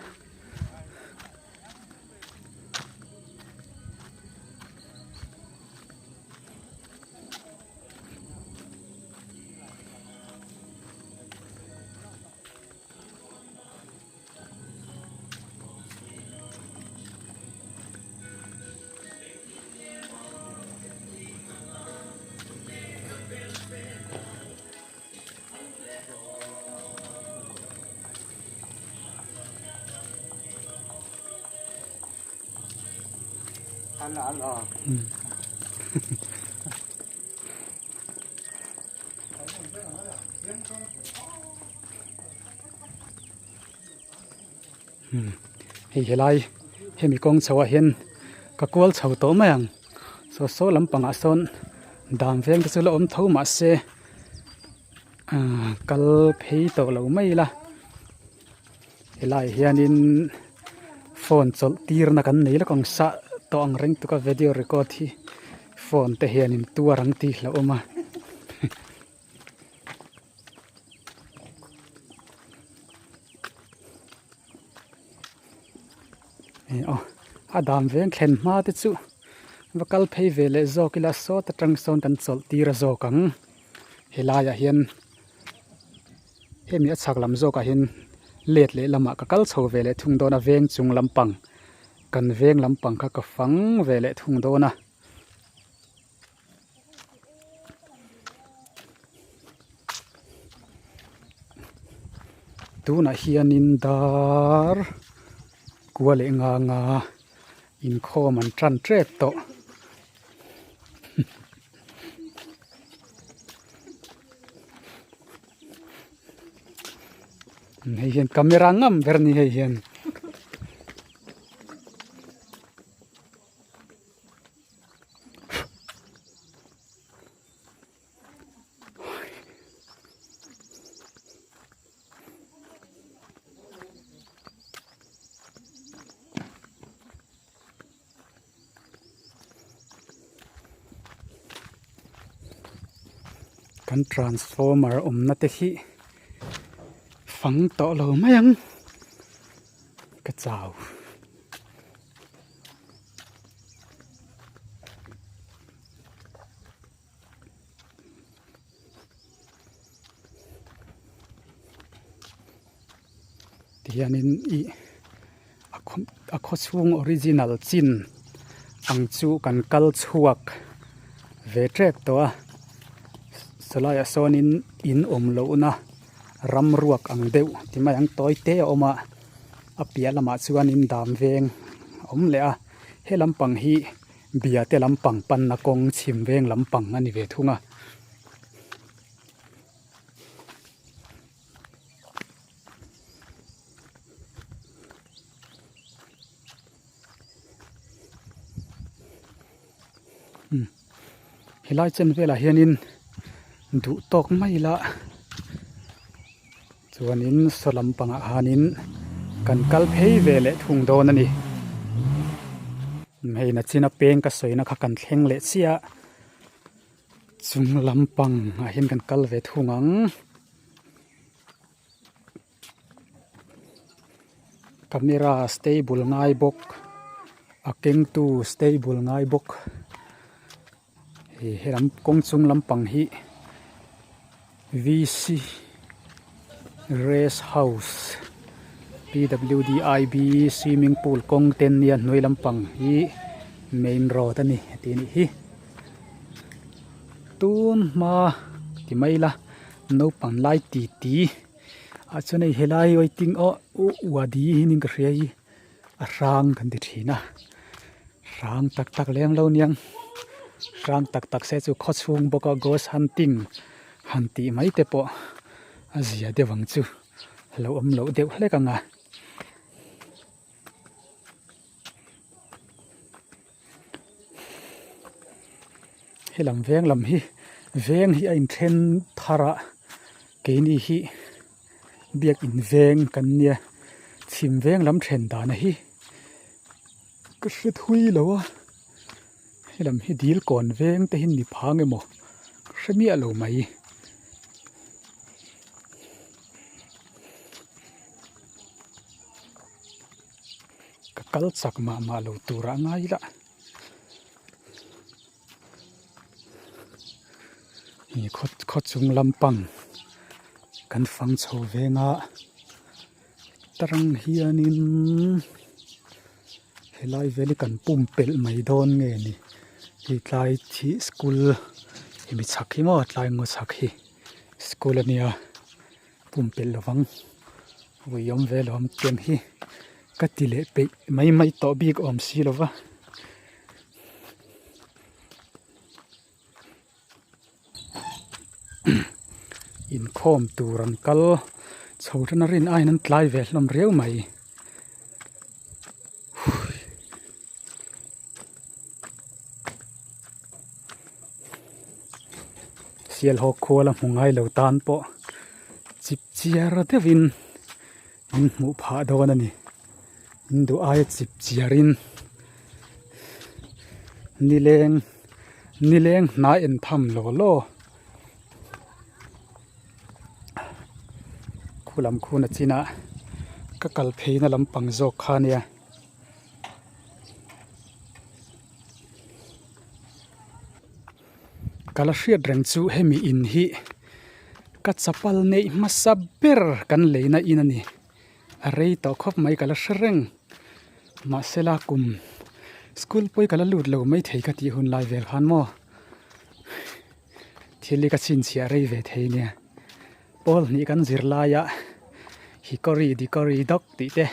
Hei helai hemi kawng chho ah hian ka kual chho tawh mai ang saw saw lampangah sawn dan veng te chu la awm tho mahse ahh kal phei tawh lo mai ila helaiah hianin phone chawlh tirna kan nei lawk ang sah tawh ang reng tuk a video record hi phone te hianin tuar ang tih hlauhawm a. Aw a dan veng thlen hma te chu va kal phei ve leh zawk ila sawt atang sawn kan chawlh tir a zawk ang helaiah hian hemi a chhak lam zawkah hian let leh lamah ka kal chho ve leh thung dawn a veng chung lampang kan veng lampang kha ka fang ve leh thung dawn a. Tunah hianin dar kua leh nga nga inkhawm an tan tep tawh. Hei hian camera ngam ber a ni hei hian. Kan transformer awmna te hi fang tawh lo mai ang ka chau. Tihianin ih a khaw a khaw chhung original chin ang chu kan kal chhuak ve tep tawh a sawlaiah sawnin in awm lohna ram ruak ang deuh ti mai ang tawi te a awm a. A piah lamah chuanin dam veng a awm leh a he lampang hi biate lampang panna kawng chhim veng lampang a ni ve thung a. Helai chen velah hianin duh tawk mai ila. Chuanin saw lampangah khanin kan kal phei ve leh thung dawn a ni. Hei nachina peng ka sawina kha kan thleng leh chiah a, chung lampang ah hian kan kal ve thung ang. Camera stable ngai bawk, a kengtu stable ngai bawk. Hei helam kawng chung lampang hi V C rest house P W D I B swimming pool kawng te an nia hnuai lampang hi main road a ni tih a nih hi tun hma ti mai ila naupang lai titi ah chuan hei helai waiting aw uadi hi niin ka hria hi. A hrang kan ti thin a hrang tak tak lem lo niang hrang tak tak se chu khaw chhung bawk a ghost hunting han tih mai te pawh a zia deuh ang chu a lo awm loh deuh hlek ang a. Helam veng lam hi veng hi a inthen thar a keini hi. Biakin veng kan nia chhim veng lam then dana hi ka hre thui lo a helam hi dil kawn veng te hi ni phang emaw ka hre miah lo mai. Ka kal chak mah mah lo tur a ngai ila Ih khaw khaw chung lampang kan fang chho veng a tarang hianin helai vel hi kan pumpelh mai dawn nge ni hei tlai hi school hemi chhak hi maw tlai ngaw chhak hi school a nia pumpelh lovang ui awm ve lo ang tiang hi ka ti leh peih mai mai tawh bik awm si lova. Inkhawm tur an kal chho tan a rin aiin an tlai ve hlawm riau mai. Sialhawk khua la hmu ngai lo tan pawh chip chiar deuhin min hmuh phah dawn a ni. In duh aia chip chiarin nileng nileng hnai en tham law law. Khu lam khuna chinah ka kal pheina lampang zawk kha ania. Ka la hriat reng chu hemi in hi ka chapal neih hmasa ber kan leina in a ni. A rei tawh khawp mai ka la hre reng. Mahsela kum school pawh hi ka la lut lo maithei ka tih hun lai vel khan maw. Thil hi ka chhinchhiah rei ve thei nia. Pawl hnih kan zir laia hickory dickory dock tih te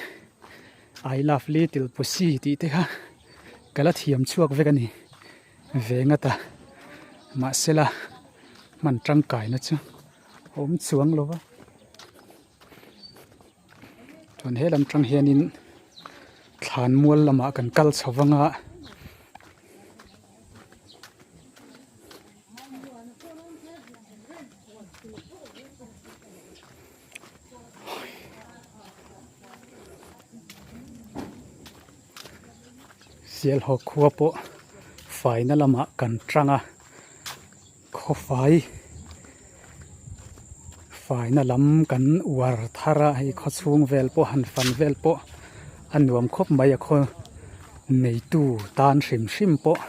I love little pussy tih te kha ka la thiam chhuak vek a ni ve ngat a. Mahsela hman tangkaina chu a awm chuang lo va. Chuan he lam tang hianin thlan mual lamah kan kal chho vang a. Sialhawk khua pawh faina lamah kan tang a khawfai faina lam kan uar thar a hei khawchhung vel pawh han fan vel pawh a nuam khawp mai a khaw neitu tan hrim hrim pawh.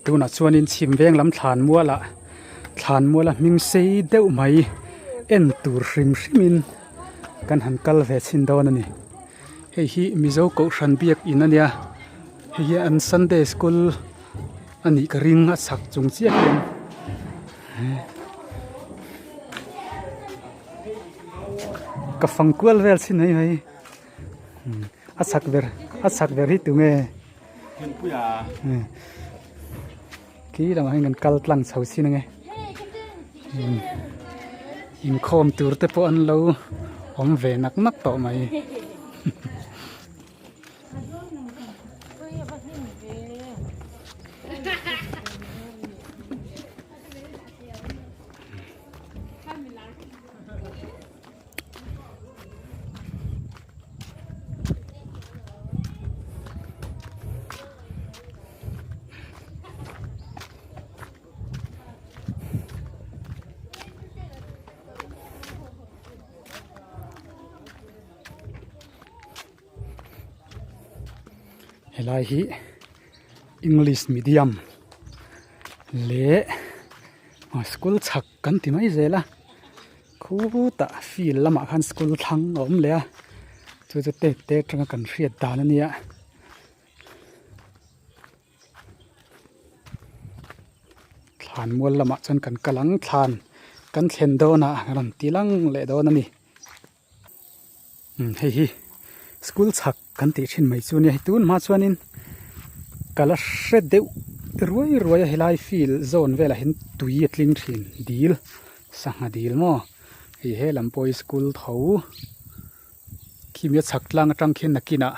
Tunah chuanin chhim veng lam thlan mualah thlan muala hming sei deuh mai en tur hrim hrimin kan han kal ve chhin dawn a ni. Hei hi Mizo Kohhran biak in a nia hei hi an Sunday school a nih ka ring a chhak chung chiah hian. Ka fang kual vel chhin mai mai. A chhak ber a chhak ber hi tunge khi lamah hian kan kal tlang chho chin ange inkhawm tur te pawh an lo awm ve nak nak tawh mai. Helai hi english medium leh school chhak kan ti mai zel a. Khutah field lamah khan school thlang a awm leh a chu chu tek te atanga kan hriat dan a nia. Thlan mual lamah chuan kan kal ang thlan kan thlen dawnah a rawn ti lang leh dawn a ni. Hei hi school chhak kan tih thin mai chu a nia hei tun hma chuanin ka la hre deuh ruai ruai a helai field zawn velah hian tui a tling thin dil sangha dil maw hei he lam pawh hi school tho khimi a chhak tlang atang khian nakinah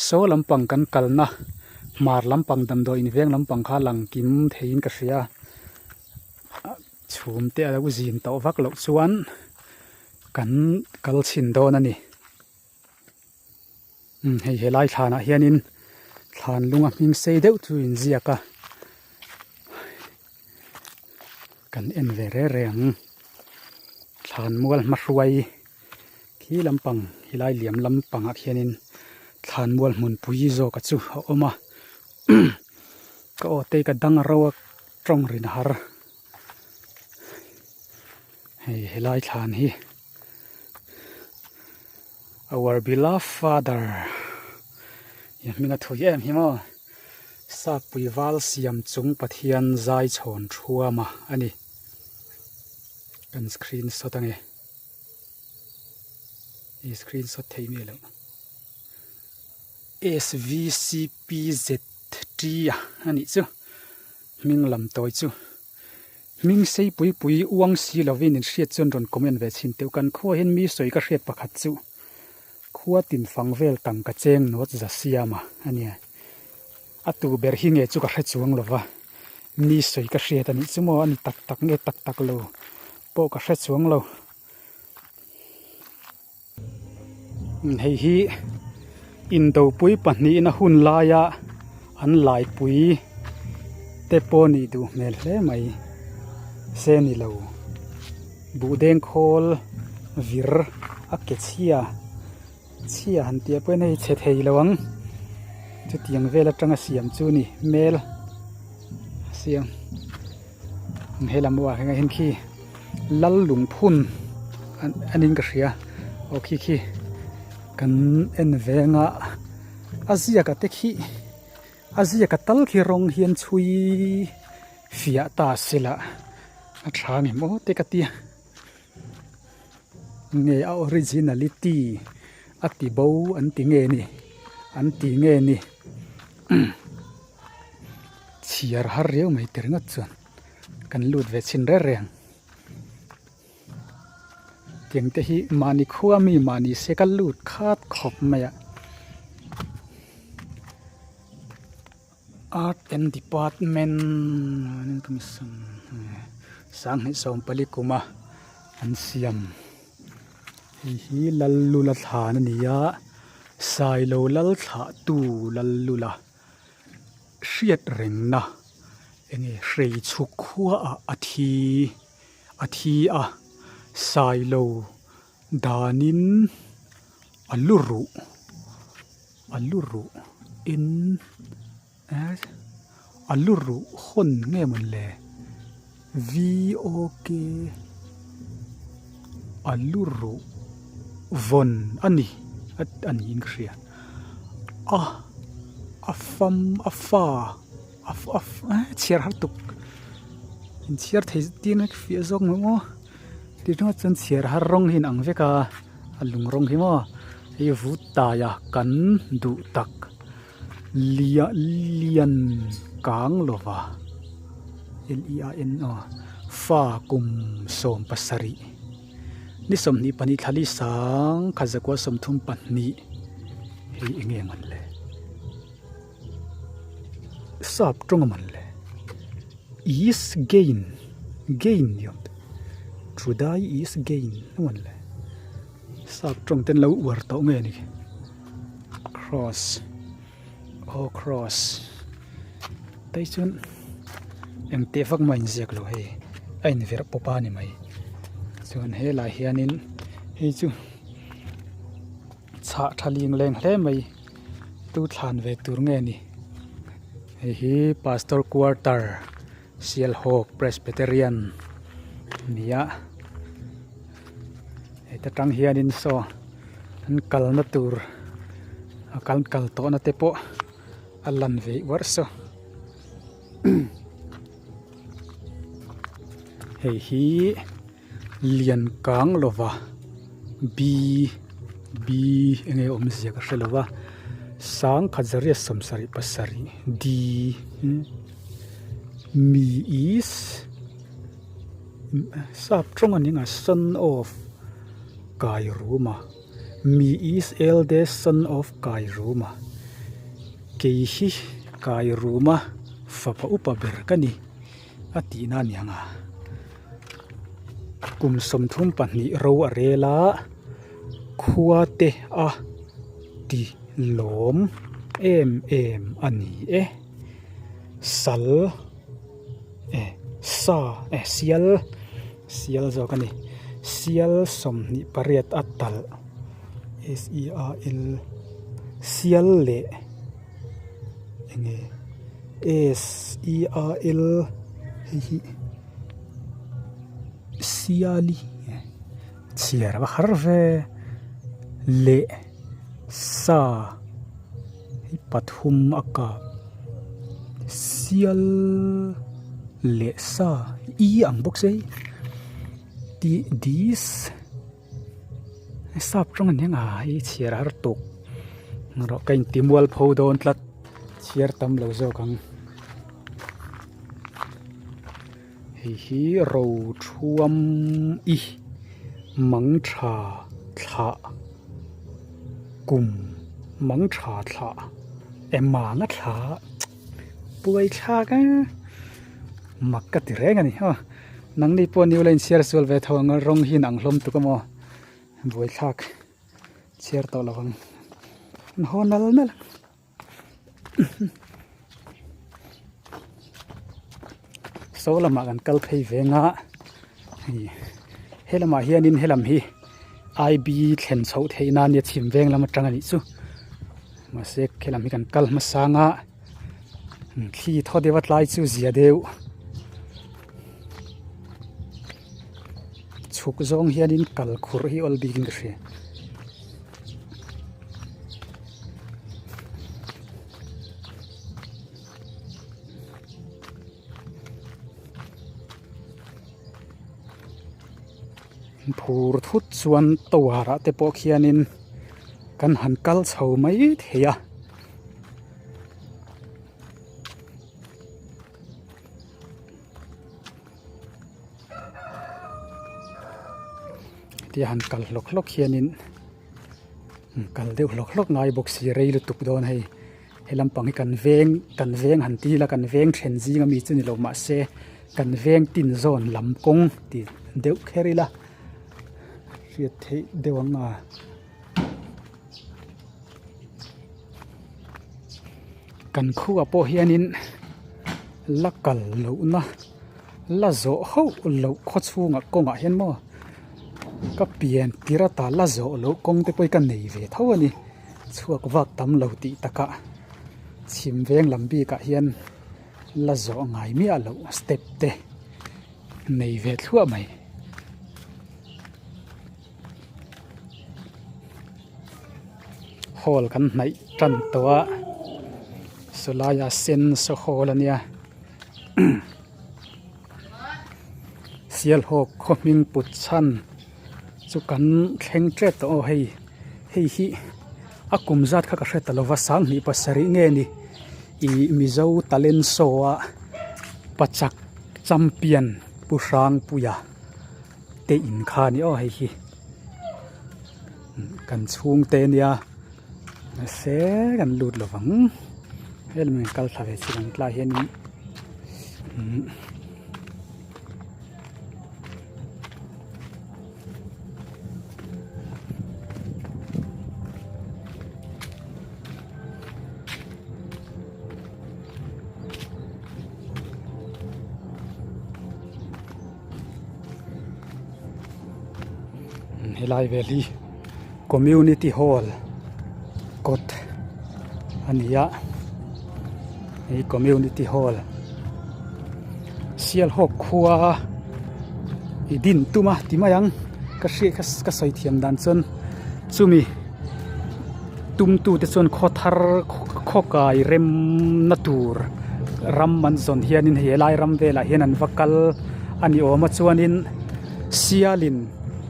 saw lampang kan kalna hmar lampang damdawi in veng lampang kha lang kim theiin ka hria chhum te a lo zin tawh vak loh chuan. Kan kal chhin dawn a ni. Umm hei helai thlanah hianin thlan lunga hming sei deuh chu inziak a. Kan en ve reng reng ang. Thlan mual hmahruai khi lampang helai liam lampangah khianin thlan mual hmunpui zawka chu a awm a. Ka aw te ka dang ro a tawng rin har. Hei helai thlan hi our beloved father i hming a thui em hi maw sakpui val siam chung pathian zai chhawn thuama a ni kan screenshot ange i screenshot thei miah loh S_V_C_P_Z. Ṭi a a nih chu hming lam tawi chu hming sei pui pui uang si lovin in hriat chuan rawn comment ve chhin teuh kan khua hian mi sawi ka hriat pakhat chu khua tin fang vel tangka cheng nawt za siam a a nia a tu ber hi nge chu ka hre chuang lova mi sawi ka hriat a nih chu maw a ni tak tak nge tak tak lo pawh ka hre chuang lo. Hei hi indopui pahnihin a hun laia an laipui te pawh nih duh hmel hle mai se ni lo buhdeng khawl vir a ke chhia chhia han tih ah pawhin hei chhe thei lo ang chutiang vel atanga siam chu ni hmel a siam. He lam ah hian khi lal lungphun a niin ka hria aw khi khi kan en veng a a ziak a te khi a ziak a tal khi rawng hian chhui fiah ta se lah a tha ni maw te ka tia nge a originality a ti bo an ti nge ni an ti nge ni. Chhiar har riau mai ti ringawt chuan kan lut ve chhin reng reng. Tiang te hi mahni khua mi mahni se ka lut khat khawp mai a. Art and department sanghnih sawmpali kuma an siam. Hei hi Lallula thlan a ni a Sailo lal thlah tu Lallula hriat rengna enge hrei chhuk khua ah a thi a thi a Sailo danin a lu ruh a lu ruh in a lu ruh hawn nge mawn le VOK a lu ruh vawn a ni a niin ka hria a a fam a fa a a chhiar har tuk inchhiar thei tir na fiah zawk mai maw ti ringawt chuan chhiar har rawng hi a inang vek a a lung rawng hi maw hei vut taia kan duh tak. Lia lian kang lova L E A N aw fa kum 17 ni 22 thlali sang khat zakua 32 hei eng nge man le sap tawng a man le is gain gain ni awm tak to die is gain a man le. Sap tawng ten lo uar tawh nge ni cross aw cross tei chuan eng teh vak mah a inziak lo hei a inverh pawp a ni mai chuan helai hianin hei chu chhah tha ling leng hle mai tu thlan ve tur nge ni hei hi pastor quarter Sialhawk Presbyterian a ni a heta tang hianin saw an kalna tur a kan kal tawhna te pawh a lan ve uarh saw hei hi lian kang lova B B enge awmzia ka hre lova sangkhat zariat 77 D mi is sap tawng a ni ang a son of Kairuma mi is eldest son of Kairuma kei hi Kairuma fapa upa ber ka ni a tihna a ni ang a kum 32 ro a rel a khua te a ti lawm em em a ni e sal eh sa eh sial sial zawk a ni sial 28 a talh s e a l sial leh enge s e a l hei hi siali chhiar a va har ve leh sa hei pathum a kap sial leh sa i ang bawk se hei tih this sap tawng a ni ang a hei chhiar a har tuk erawh ka inti mual pho dawn tlat. Chhiar tam lo zawk ang. Hei hi Rothuam i Mangtha thlah kum Mangtha thlah e manga thlah puai thlak a mak ka ti reng a ni aw nangni pawh new line chhiar sual ve tho ang a rawng hi in ang hlawm tuk a maw buaithlak chhiar tawh lo ang an haw nal nal ang. Saw lamah kan kal phei veng a hei he lamah hianin helam hi I_B thlen chhoh theih nan nia chhim veng lam atang a nih chu mahse helam hi kan kal hmasang a thli thaw deuh a tlai chu zia deuh chhuk zawng hianin kal khurh hi awl bikin ka hria. Phur thut chuan tower ah te pawh khianin kan han kal chho mai thei a. Hetia han kal hlawk hlawk hianin kal deuh hlawk hlawk ngai bawk si rei lutuk dawn hei he lampang hi kan veng kan veng han ti ila kan veng then zing ami chu ni lo mahse kan veng tin zawn lam kawng tih deuh kher ila hriat theih deuh ang a. Kan khuah pawh hianin la kal lohna la zawh hauh loh khaw chhungah kawngah hian maw ka pian tir ata la zawh loh kawng te pawh hi ka nei ve tho a ni chhuak vak tam lo tih takah chhim veng lam bikah hian la zawh ngai miah loh step te nei ve thluah mai. Hall kan hnaih tan tawh a sawlaia sen saw hall a nia Sialhawk khaw hming put chhan chu kan thleng tep tawh aw hei hei hi a kum zat kha ka hre ta lova sanghnih pasarih nge ni ih Mizo talent show a pachak champion Pu Hrangpuia. Te in kha a ni aw hei hi kan chhungte ania mahse kan lut lo vang helai ah kal thla ve chi ang tlaiah hianin umm. Helai vel hi community hall kawt a ni a hei community hall Sialhawk khua i din tum a ti mai ang ka hriat ka sawi thiam dan chuan chumi tum tu te chuan khaw thar khaw kai rem na tur ram an zawn hianin hei helai ram velah hian an va kal a ni awm a chuanin sialin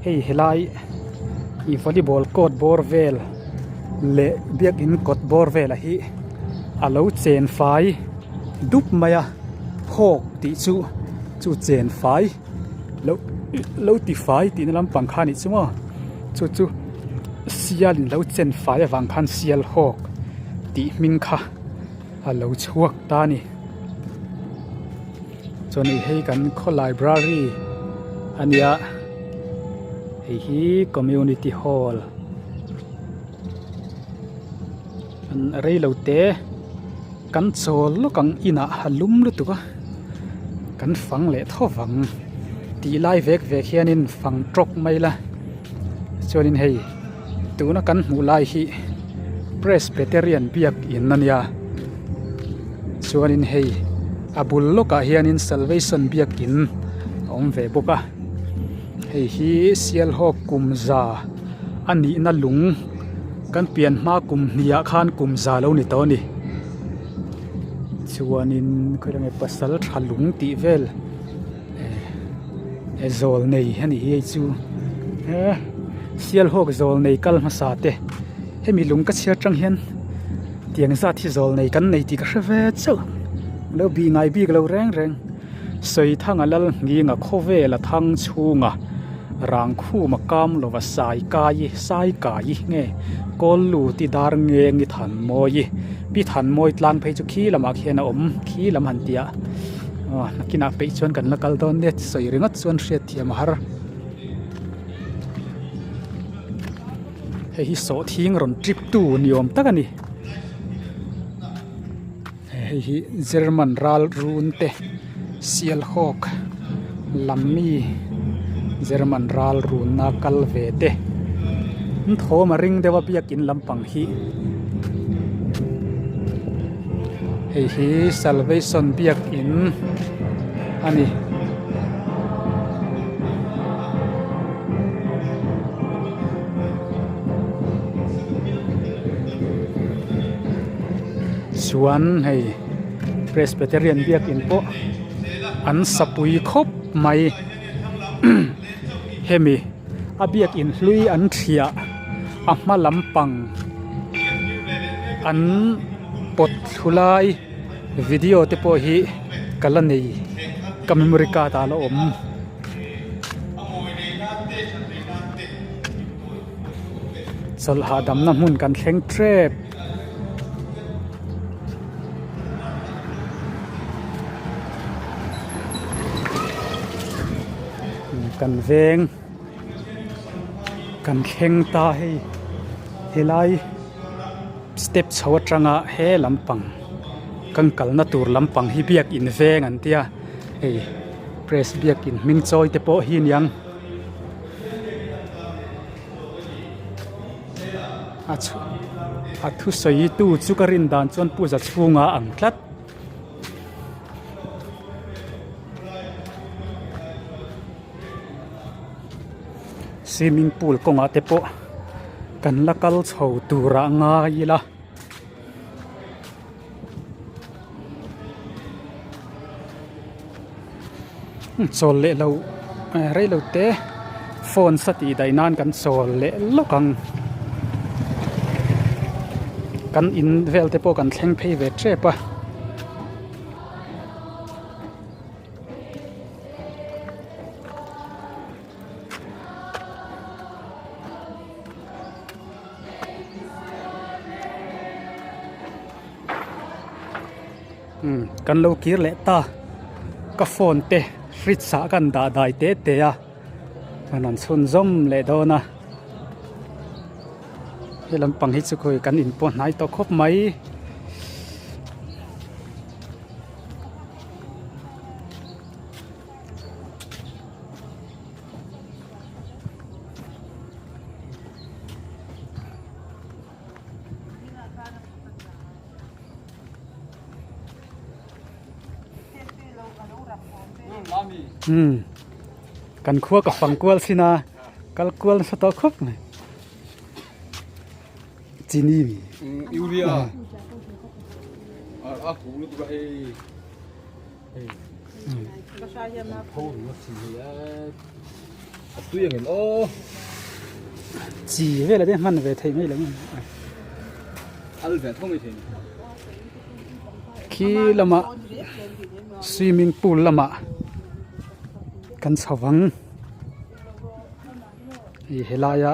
hei helai ih volleyball court bawr vel leh biakin kawt bawr velah hi a lo chen fai dup mai a hawk tih chu chu chen fai lo lo ti fai tihna lampang kha a nih chu maw chu chu sial in lo chen fai avang khan sial hawk tih hming kha a lo chhuak ta a ni chuan hei kan khaw library a nia hei hi community hall an rei lo te kan chawl lawk ang inah a lum lutuk a kan fang leh tho vang tih lai vek vek hianin fang tawk mai ila chuanin hei tuna kan hmuh lai hi presbyterian biakin a nia chuanin hei a bul lawkah hianin salvation biakin a awm ve bawk a hei hi sialhawk kum za a nihna lung kan pian hma kum hnih ah khan kum za lo ni tawh a ni chuanin khawi enge pasal tha lung tih vel eh zawl nei a nih hi hei chu eh sialhawk zawl nei kal hmasa te hemi lung ka chhiar tang hian. Hetiang zat hi zawl nei kan nei tih ka hre ve chauh. Lo bih ngai bik lo reng reng. Sawithanga lal hminga khawvela thang chhunga rangkhuma kam lova sai kai sai kai nge kawl lut i dar ngeng i than mawi pi than mawi tlang phei chu khi lamah khian a awm khi lam han tih ah aw nakinah peih chuan kan la kal dawn nia sawi ringawt chuan hriatthiam a har. Hei hi sawhthing rawn trip tu ni awm tak a ni hei hi German ral run te Sialhawk lam mi German ral run na kal ve te an thawm a ring deuh a biakin lampang hi hei hi Salvation biakin a ni. Chuan hei Presbyterian biakin pawh an sapui khawp mai hemi a biakin hlui an thiah a hma lampang an pawt thlu lai video te pawh hi ka la nei ka memory card ah a la awm. Chawlh hahdamna hmun kan thleng tep. Kan veng kan thleng ta hei helai step chho atanga he lampang kan kalna tur lampang hi biakin veng an tia hei. Press biakin hming chawi te pawh hi aniang a chhu a thusawi tu chu ka rin dan chuan pu za chhunga a ang tlat. Swimming pool kawngah te pawh kan la kal chho tur ah ngai ila. Chawl leh lo rei lo te phone sa tih daih nan kan chawl leh lawk ang kan in vel te pawh kan thleng phei ve tep a. Umm kan lo kir leh ta ka phone te fridge ah kan dah dai te te a kan rawn chhun zawm leh dawn a he lampang hi chu khawi kan in pawh hnai tawh khawp mai. Umm kan khua ka fang kual sin a kal kual nasa tawh khawp mai chini mi urea a hu lutuk a hei Chi vel a te hman ve theih mai lo khi lamah swimming pool lamah kan chho vang ih helaia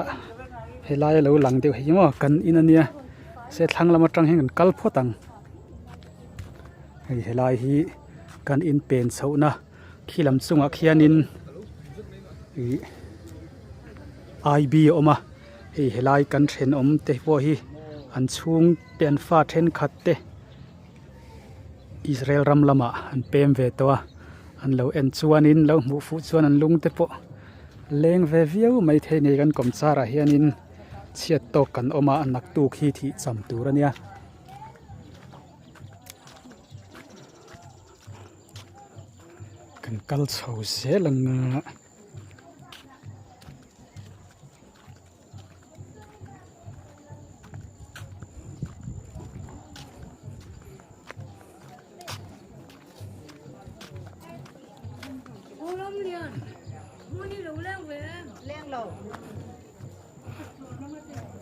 helaia lo lang deuh hi maw kan in ania se thlang lam atang hian kan kal phawt ang. Hei helai hi kan in pen chhohna khi lam chungah khianin ih I_B a awm a hei helai kan thenawm te pawh hi an chhung te an fa thenkhat te Israel ram lamah an pem ve tawh a an lo en chuanin lo hmuh fuh chuan an lung te pawh leng ve viau maithei a ni kan kawmchar ah hianin chhiat tawk kan awm a naktuk hi thih cham tur a nia. Kan kal chho zel ang a.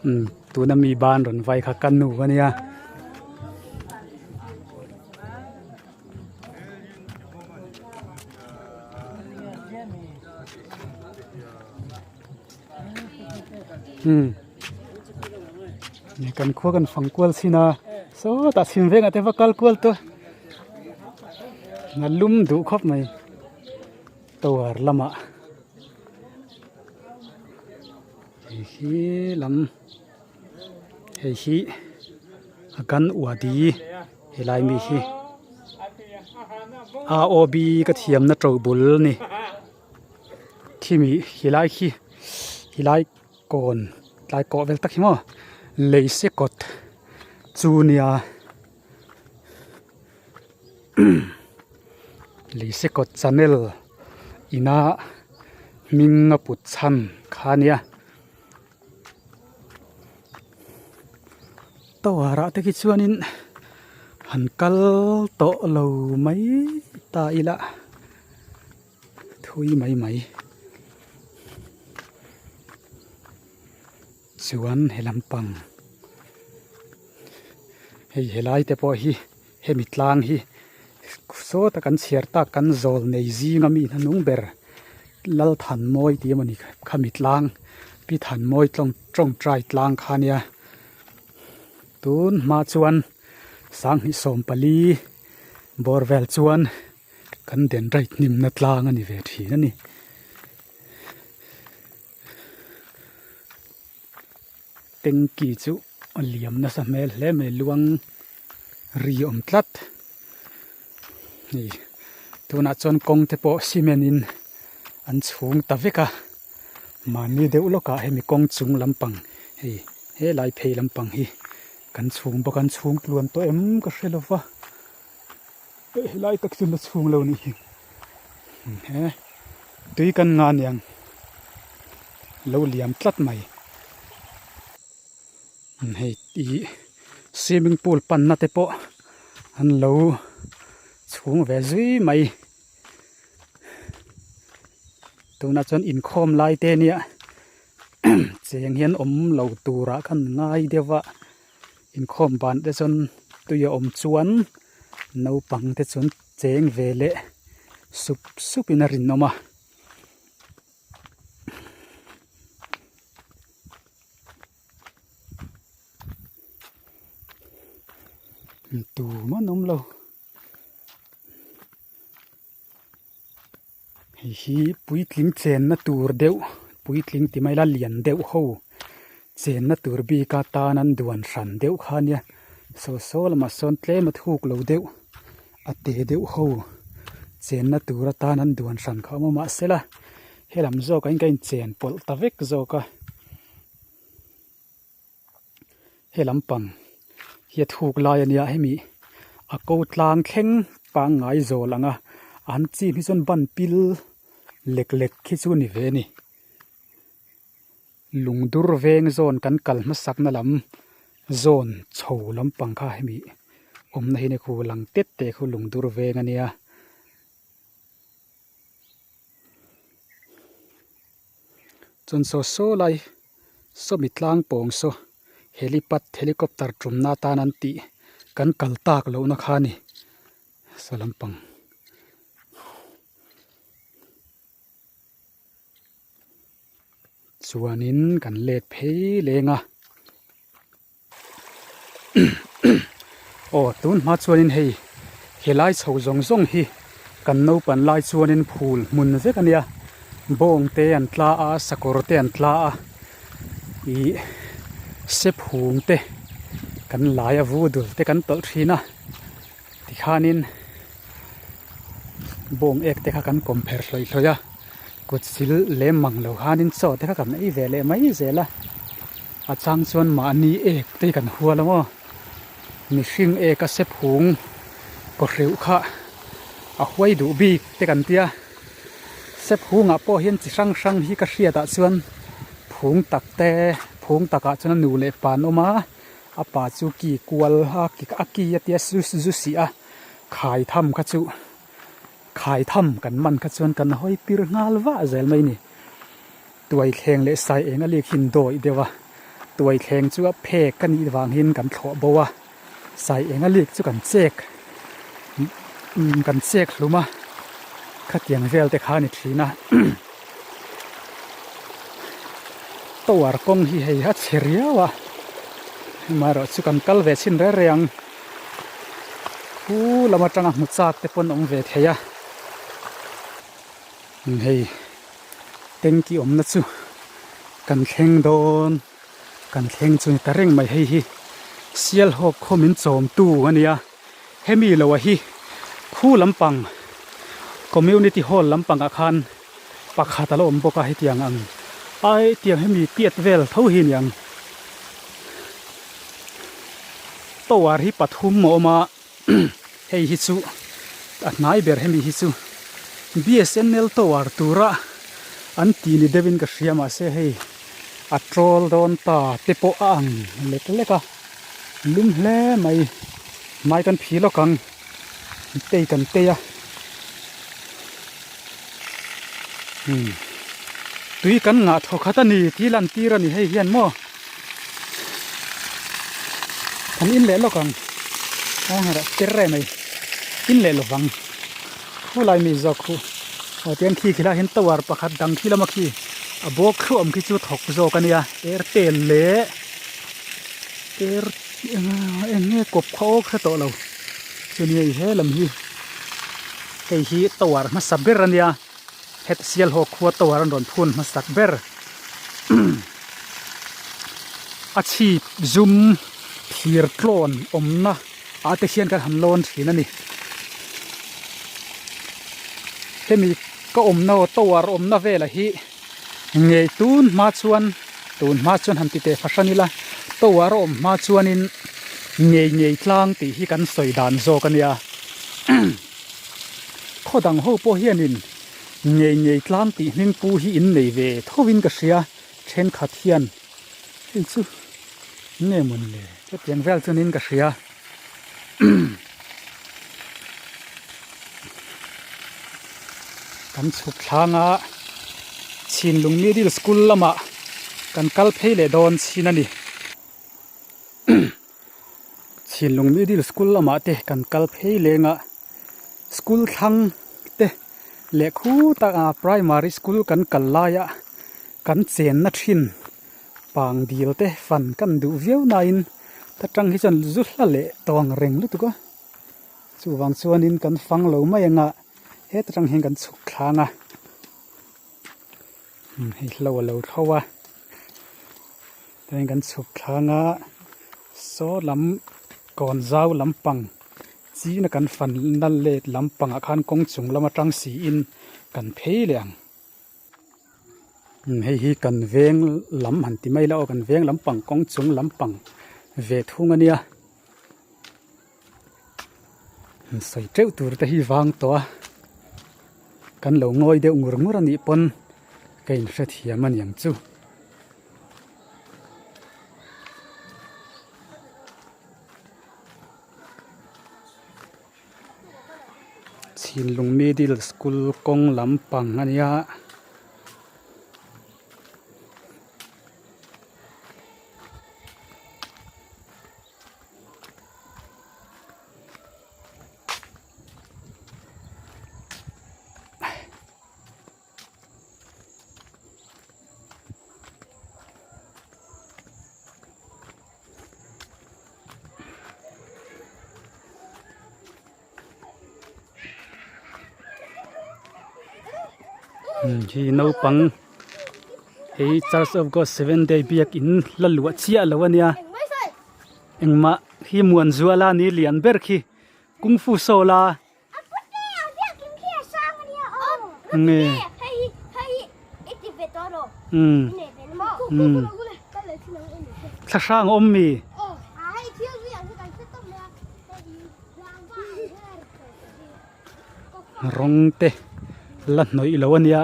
Umm tuna mi ban rawn vai kha ka nu a nia. Umm kan khua kan fang kual chin a sawtah chhim vengah te va kal kual tawh a lum duh khawp mai tower lamah hei hi lam hei hi a kan uadi helai mi hi AOB ka thiamna to bul a ni. Khimi helai khi helai kawn tlai kawh vel tak hi maw lei se kawt chu nia lei se kawt channel ina hming a put chhan kha a nia tower ah te khi chuanin han kal tawh lo mai ta ila. Thui mai mai chuan he lampang hei helai te pawh hi hemi tlang hi sawta kan chhiar tak kan zawl nei zinga mi hnahnung ber Lalthanmawi tih emawni khami tlang Pi Thanmawi tawng tawngtai tlang kha ania tun hma chuan sanghnih 14 bawr vel chuan. Kan den right hnimna tlang a ni ve thin a ni. Tanky chu a liam nasa hmel hle mai luang ri awm tlat hei tunah chuan kawng te pawh cement in an chhung ta vek a mahni deuh lawkah hemi kawng chung lampang hei helai phei lampang hi kan chhung bawk a an chhung tluan tawh em ka hre lo va. Hei helai tak chu la chhung lo nih hi he tui kan nga niang lo liam tlat mai hei ih swimming pool panna te pawh an lo chhung ve zui mai tunah chuan inkhawm lai te nia cheng hian awm lo turah khan ngai deuh a. Inkhawm ban te chuan tui a awm chuan naupang te chuan cheng ve leh sup sup in a rinawm a. Tumah an awm lo. Hei hi puitling chenna tur deuh puitling ti mai ila lian deuh ho chenna tur bik a tan an duan hran deuh kha ania saw saw lamah sawn tlem a thuk lo deuh a te deuh ho chenna tur atan an duan hran kha a awm a mahsela helam zawk ah hian ka inchen pawlh ta vek zawk a. He lampang hi a thuk lai a nia hemi a ko tlang thleng pangngai zawl ang a an chim hi chuan ban pil lek lek khi chu a ni ve a ni lungdur veng zawn kan kal hmasak na lam zawn chho lampang kha hemi awmna hi ni khu lang tet te khu lungdur veng a nia. Chuan saw saw lai sawmi tlang pawng saw helipad helicopter tumna atan an tih kan kal tak lohna kha a ni saw lampang. Chuanin kan let phei leng a aw tun hma chuanin hei helai chho zawng zawng hi kan naupan lai chuanin phul hmun vek a nia bawng te an tla a sakawr te an tla a ih sephung te kan lai a vu dul te kan tawlh thin a tikhanin bawng ek te kha kan kawm pher hlawih hlawih a kut sil lem mang lo khanin chaw te kha kan ei ve leh mai zel a. A chang chuan mahni ek te hi kan hual ang aw mihring ek a sep hung kaw hreuh kha a huai duh bik te kan tia sep hungah pawh hian chi hrang hrang hi ka hriat ah chuan phung tak te phung takah chuan a nu leh pa an awm a a pa chu ki kual a a ki a tia zu sih a khai tham kha chu khai tham kan man kha chuan kan hawi pir nghal vah zel mai a ni. Tuai thleng leh sai eng a lik hin dawih deuh a, tuai thleng chu a phek a nih vang hin kan thlawh bo a, sai eng a lik chu kan chek kan chek hlum a. Khatiang vel te kha a ni thin a. Tower kawng hi hei a chhe riau a, amaherawh chu kan kal ve chhin reng reng ang. Khu lam atanga hmu chak te pawn awm ve thei a. Hei tanky awmna chu kan thleng dawn kan thleng chu ni ta reng mai hei hi Sialhawk khaw min chawmtu a nia hemi lo a hi khu lampang community hall lampang ah khan pakhat a lo awm bawk a hetiang ang ai tiang hemi tiat vel tho hi a ni ang tower hi pathum a awm a. Hei hi chu a hnai ber hemi hi chu BSNL tower tura an ti ni deuhin ka hria mahse hei a troll dawn ta te pawh a ang lek lek a lum hle mai hmai kan phi lawk ang tei kan tei a umm tui kan ngah thaw khat a ni tih lan tir a ni hei hian maw. Kan in leh lawk ang a hmarah ker reng mai in leh lovang khulai mi zawk khu aw tiang khi khilaiah hian tower pakhat dang khi lama khi a bawk thluah awm khi chu thawk zawk a nia airtel leh air eng nge kawp kha awk hre tawh lo chunia i he lam hi hei hi tower hmasa ber a nia. Het Sialhawk khua tower an rawn phun hmasak ber. A chhip zum thir tlawn awmna ah te hian kan han lawn thin a ni. Hemi ka awmna aw tower awmna velah hi ngei tun hma chuan tun hma chuan han ti teh fahran ila tower a awm hma chuanin ngei ngei tlang tih hi kan sawi dan zawk a nia. Khaw dang ho pawh hianin ngei ngei tlang tih hming pu hi in nei ve thovin ka hria thenkhat hian hei chu nge mawn le chutiang vel chuanin ka hria kan chhuk thlanga Chhinlung Middle School lamah kan kal phei leh dawn chin a ni. Chhinlung Middle School lamah te kan kal phei leng a, school thlang te leh khutah ah primary school kan kal laia kan chenna thin pang dil te fan kan duh viau nain ta tang hi chuan zu hla leh tawng reng lutuk a, chuvang chuanin kan fang lo mai ang a, heta tang hian kan chhuk thlang a. Hei hlo a lo thlo a chuan kan chhuk thlang a saw lam kawn zau lampang china kan fan na let lampang ah khan kawng chung lam atang siin kan phei leh ang hei hi kan veng lam han ti mai la aw kan veng lampang kawng chung lampang ve thung a nia sawi teuh tur te hi vang tawh a kan lo ngawi deuh ngur ngur a nih pawn ka inhrethiam a niang chu. Chhinlung Middle School kawng lampang a nia. Hi naupang hei church of god seven day biakin la luah chiah lo a nia. Engmah hi Muanzuala ni lian ber khi kung fu saw la. Nge. Umm. Umm. Thlahrang awm mi. Rawng te la hnawih lo ania.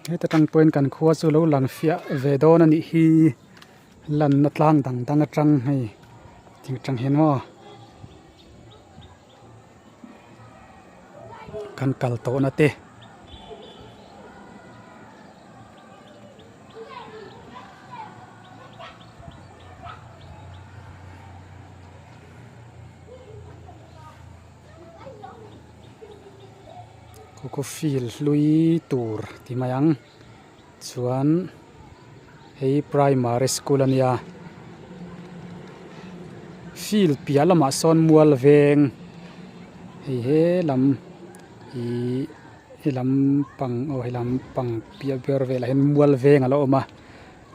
Heta tang pawhin kan khua chu lo lang fiah ve dawn a nih hi lanna tlang dang dang atang hei thing atang hian maw kan kal tawhna te. Khu khu field hlui tur ti mai ang chuan hei primary school a nia field piah lamah sawn mual veng hei he lam ihh he lam pang aw he lam pang piah ber velah hian mual veng a lo awm a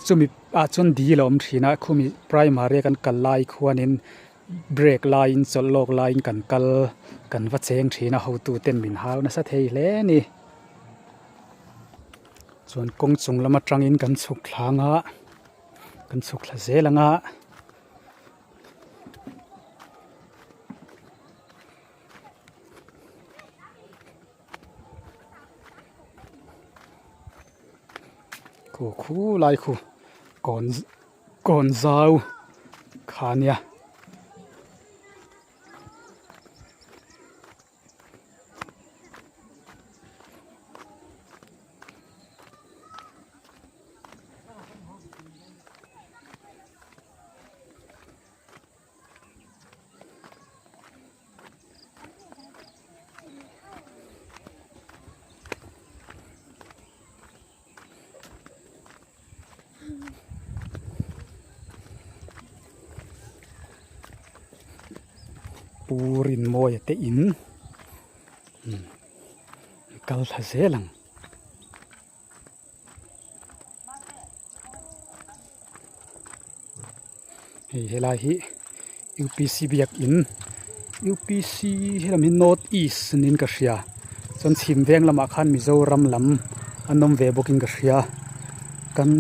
chumi ah chuan dil a awm thin a khumi primary a kan kal lai khuanin break laiin chawlh lawk laiin kan kal kan va cheng thin a hotu ten min hau nasa thei hle a ni chuan kawng chung lam atangin kan chhuk thlang a kan chhuk thla zel ang a. Khu khu lai khu kawn kawn zau kha nia. Pu Rinmawia te in kal thla zel ang. Hei helai hi upc biakin upc helam hi north east niin ka hria chuan chhim veng lamah khan mizoram lam an awm ve bawkin ka hria kan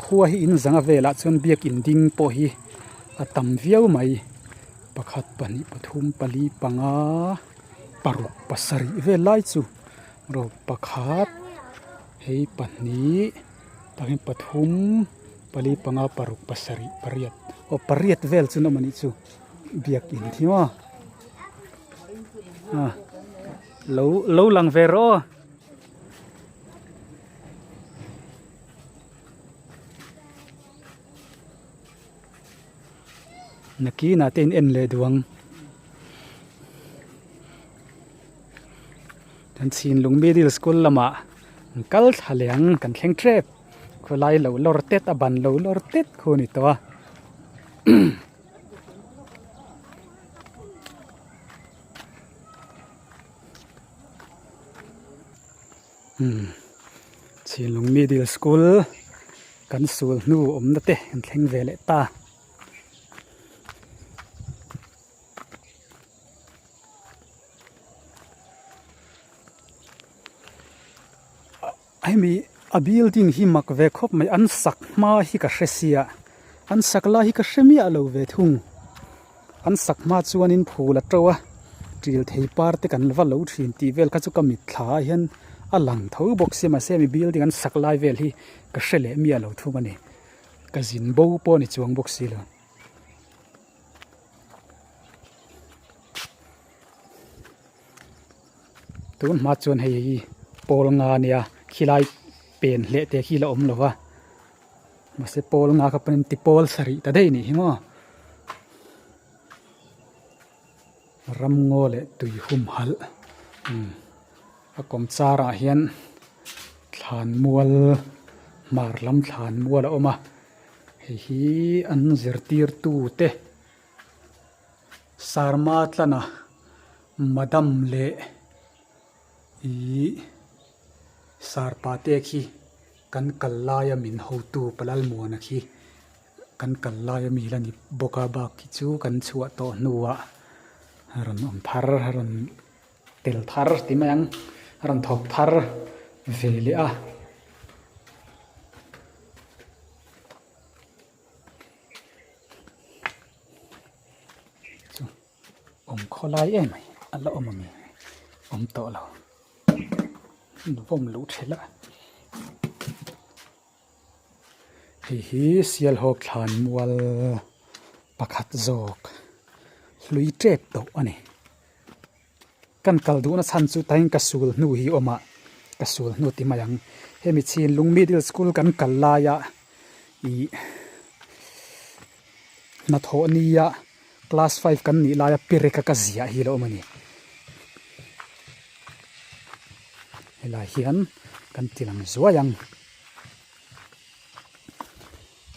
khua hi in zanga velah chuan biakin ding pawh hi a tam viau mai pakhat pahnih pathum pali panga paruk pasarih vel lai chu ro pakhat hei pahnih pahnih pathum pali panga paruk pasarih pariat aw pariat vel chu an awm a nih chu biakin hi maw ah lo lo lang ve rawh aw. Nakinah te in en leh duh ang. Kan Chhinlung Middle School lamah an kal thla leh ang kan thleng tep khawlai lo lawr tet a ban lo lawr tet khu a ni tawh a. Chhinlung Middle School kan sul hnu awmna te kan thleng ve leh ta. Hemi a building hi mak ve khawp mai an sak hma hi ka hre sia an sak lai hi ka hre miah lo ve thung an sak hma chuanin phul a to a ṭil thei par te kan va lo ṭhin tih vel kha chu ka mitthla ah hian a lang tho bawk sia mahse hemi building an sak lai vel hi ka hre leh miah lo thung a ni ka zin bo pawh a ni chuang bawk si lo. Tun hma chuan hei hi pawl nga ania khilai pen hleh te khi la awm lo va mahse pawl nga kha pawn ti pawl sarih ta daih anih hi maw ramngaw leh tui humhalh umm a kawm char ah hian thlanmual hmar lam thlanmual a awm a hei hi an zirtirtu te. Sarma tlana madam leh ihh sarpa te khi kan kal laia min hotu Palalmuana khi kan kal laia mi la ni bawk a bak hi chu kan chhuah tawh hnuah a rawn awm thar a rawn tel thar ti mai ang a rawn thawk thar ve leh a. Chu awm khaw lai em mai a la awm ami awm tawh lo vawm luh thelh a hei hi Sialhawk thlan mual pakhat zawk hlui tep tawh a ni. Kan kal duhna chhan chu tain ka sul hnu hi awm a, ka sul hnu ti mai ang. Hemi Chhinlung Middle School kan kal laia ih hnathawh nia class five kan nih laia perek a ka ziah hi la awm a ni. Helai hian kan ti lang zuai ang.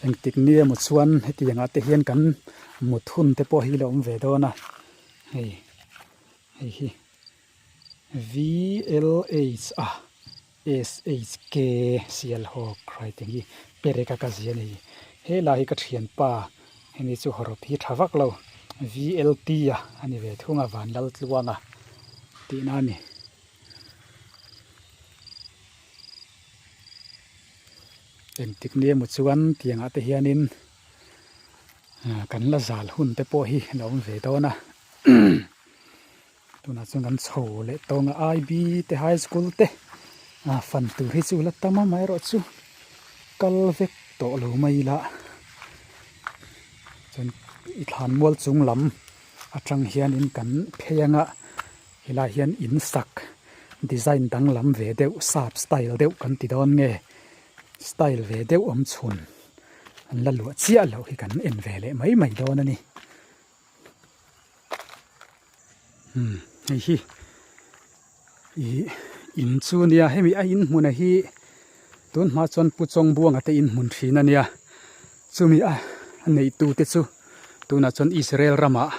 Engtik ni emaw chuan hetiang ah te hian kan mut hun te pawh hi la awm ve dawn a hei hei hi V_L_H a S_H_K Sialhawk writing hi perek a ka zia a ni helai hi ka thianpa hemi chu hawrawp hi tha vak lo V_L_T a ani ve thung a Vanlaltluanga tihna a ni. Engtik ni emaw chuan tiangah te hianin kan la zal hun te pawh hi a lo awm ve dawn a tunah chuan kan chho leh tawng a I_B te high school te fan tur hi chu la tam a amaherawhchu kal vek tawh lo mai ila chuan i thlan mual chung lam atang hianin kan phei anga Helai hian in sak design danglam ve deuh sap style deuh kan ti dawn nge style ve deuh awm chhun an la luah chiah loh hi kan en ve leh mai mai dawn a ni. Umm hei hi ih in chu nia hemi a in hmun a hi tun hma chuan Pu Chawngbuanga te in hmun thin a nia chumi a neitu te chu tunah chuan Israel ramah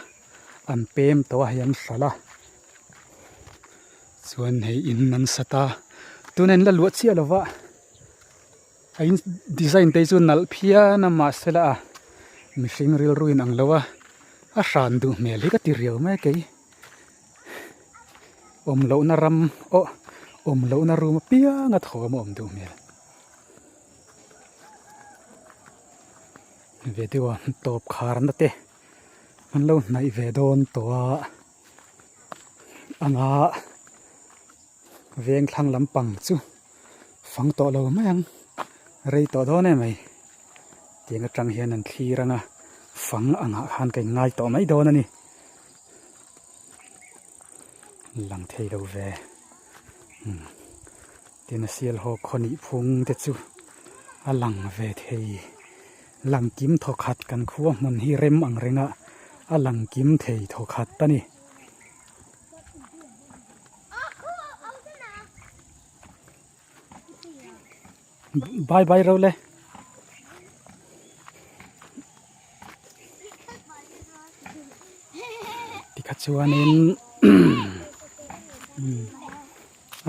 an pem tawh a hei an hralh a chuan hei in an sat a tuna in la luah chiah lo va a in design te hi chu nalh phian a mahse la mihring rilru in ang lo a a hran duh hmel hi ka ti riau mai a kei awm lohna ram aw awm lohna room apiang a thawm a awm duh hmel. Video tawp kharna te. An lo hnaih ve dawn tawh a anga veng thlang lampang chu fang tawh lo mai ang rei tawh dawn em mai tiang atang hian an thlir anga fang angah khan ka inngai tawh mai dawn a ni lang thei lo ve umm tin a sial haw khaw nih phung te chu a lang ve thei. Langkim thawkhat kan khua hmun hi rem ang renga a langkim thei thawkhat a ni. Bye bye ro le. Tikha chuanin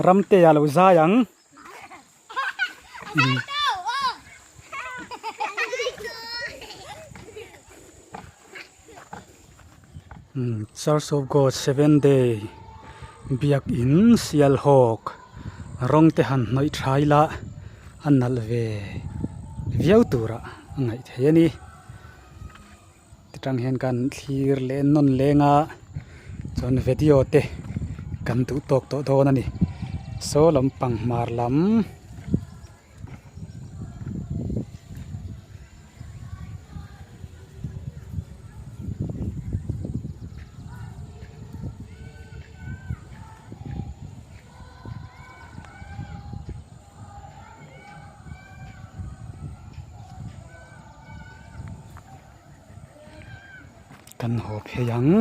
ramte a lo zai ang. Church of God Seven Day biakin Sialhawk rawng te han hnawih tha ila a nalh ve viau turah a ngaih theih a ni. Tichang hian kan thlir leh nawn leng a chuan video te kan duh tawk tawh dawn a ni saw lampang hmar lam. Kan haw phei ang.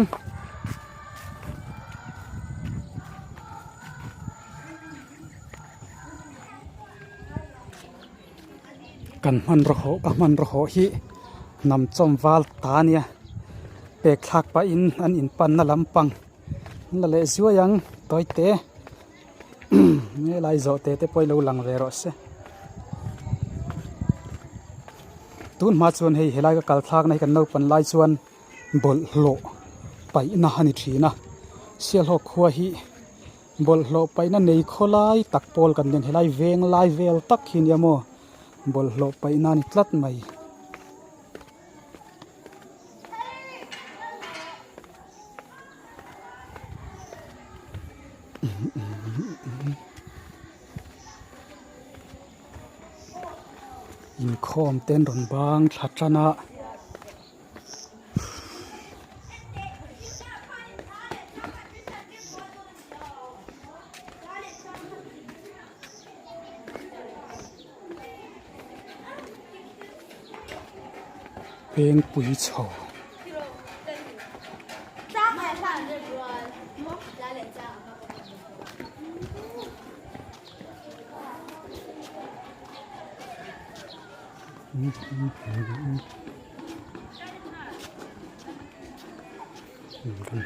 Kan hmanraw hawh ka hmanraw hawh hi hnam chawm val ta a nia pek thlak pahin an inpanna lampang an la leh zuai ang tawi te. Helai zawh te te pawh hi lo lang ve rawh se tun hma chuan hei helai ka kal thlakna hi kan naupan lai chuan bawlhhlawh paihna a ni thin a Sialhawk khua hi bawlhhlawh paihna nei khawlai tak pawl kan nen helai veng lai vel tak hi nia maw bawlhhlawh paihna a ni tlat mai. Inkhawm te an rawn bang thla tan a. Pengpui chho. Kan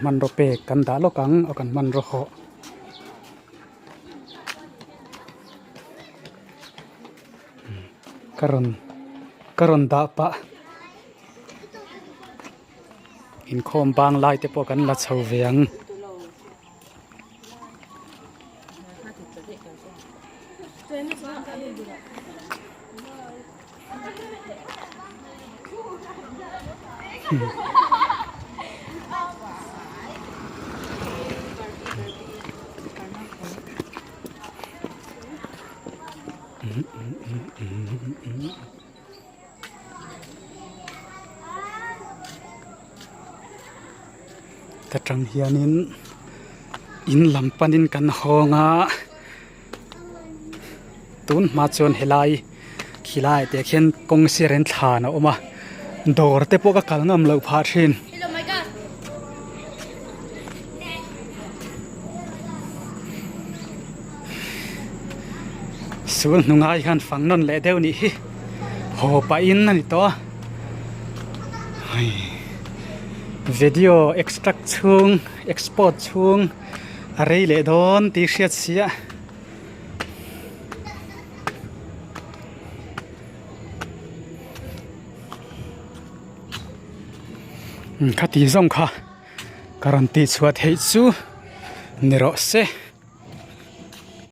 hmanraw pek kan dah lawk ang aw kan hmanraw hawh. Ka rawn ka rawn dah pah inkhawm bang lai te pawh kan la chho ve ang. Ta tang hianin in lam panin kan hawng a tun hma chuan helai khilai te khian kawng sir in thlan a awm a dawr te pawh ka kal ngam loh phah thin. Sul hnungai hian fang nawn leh deuh nih hi haw pah in a ni tawh a hei video extract chhung export chhung a rei leh dawn tih hriat si a. Khati zawng kha ka rawn tih chhuah theih chu ni rawh se.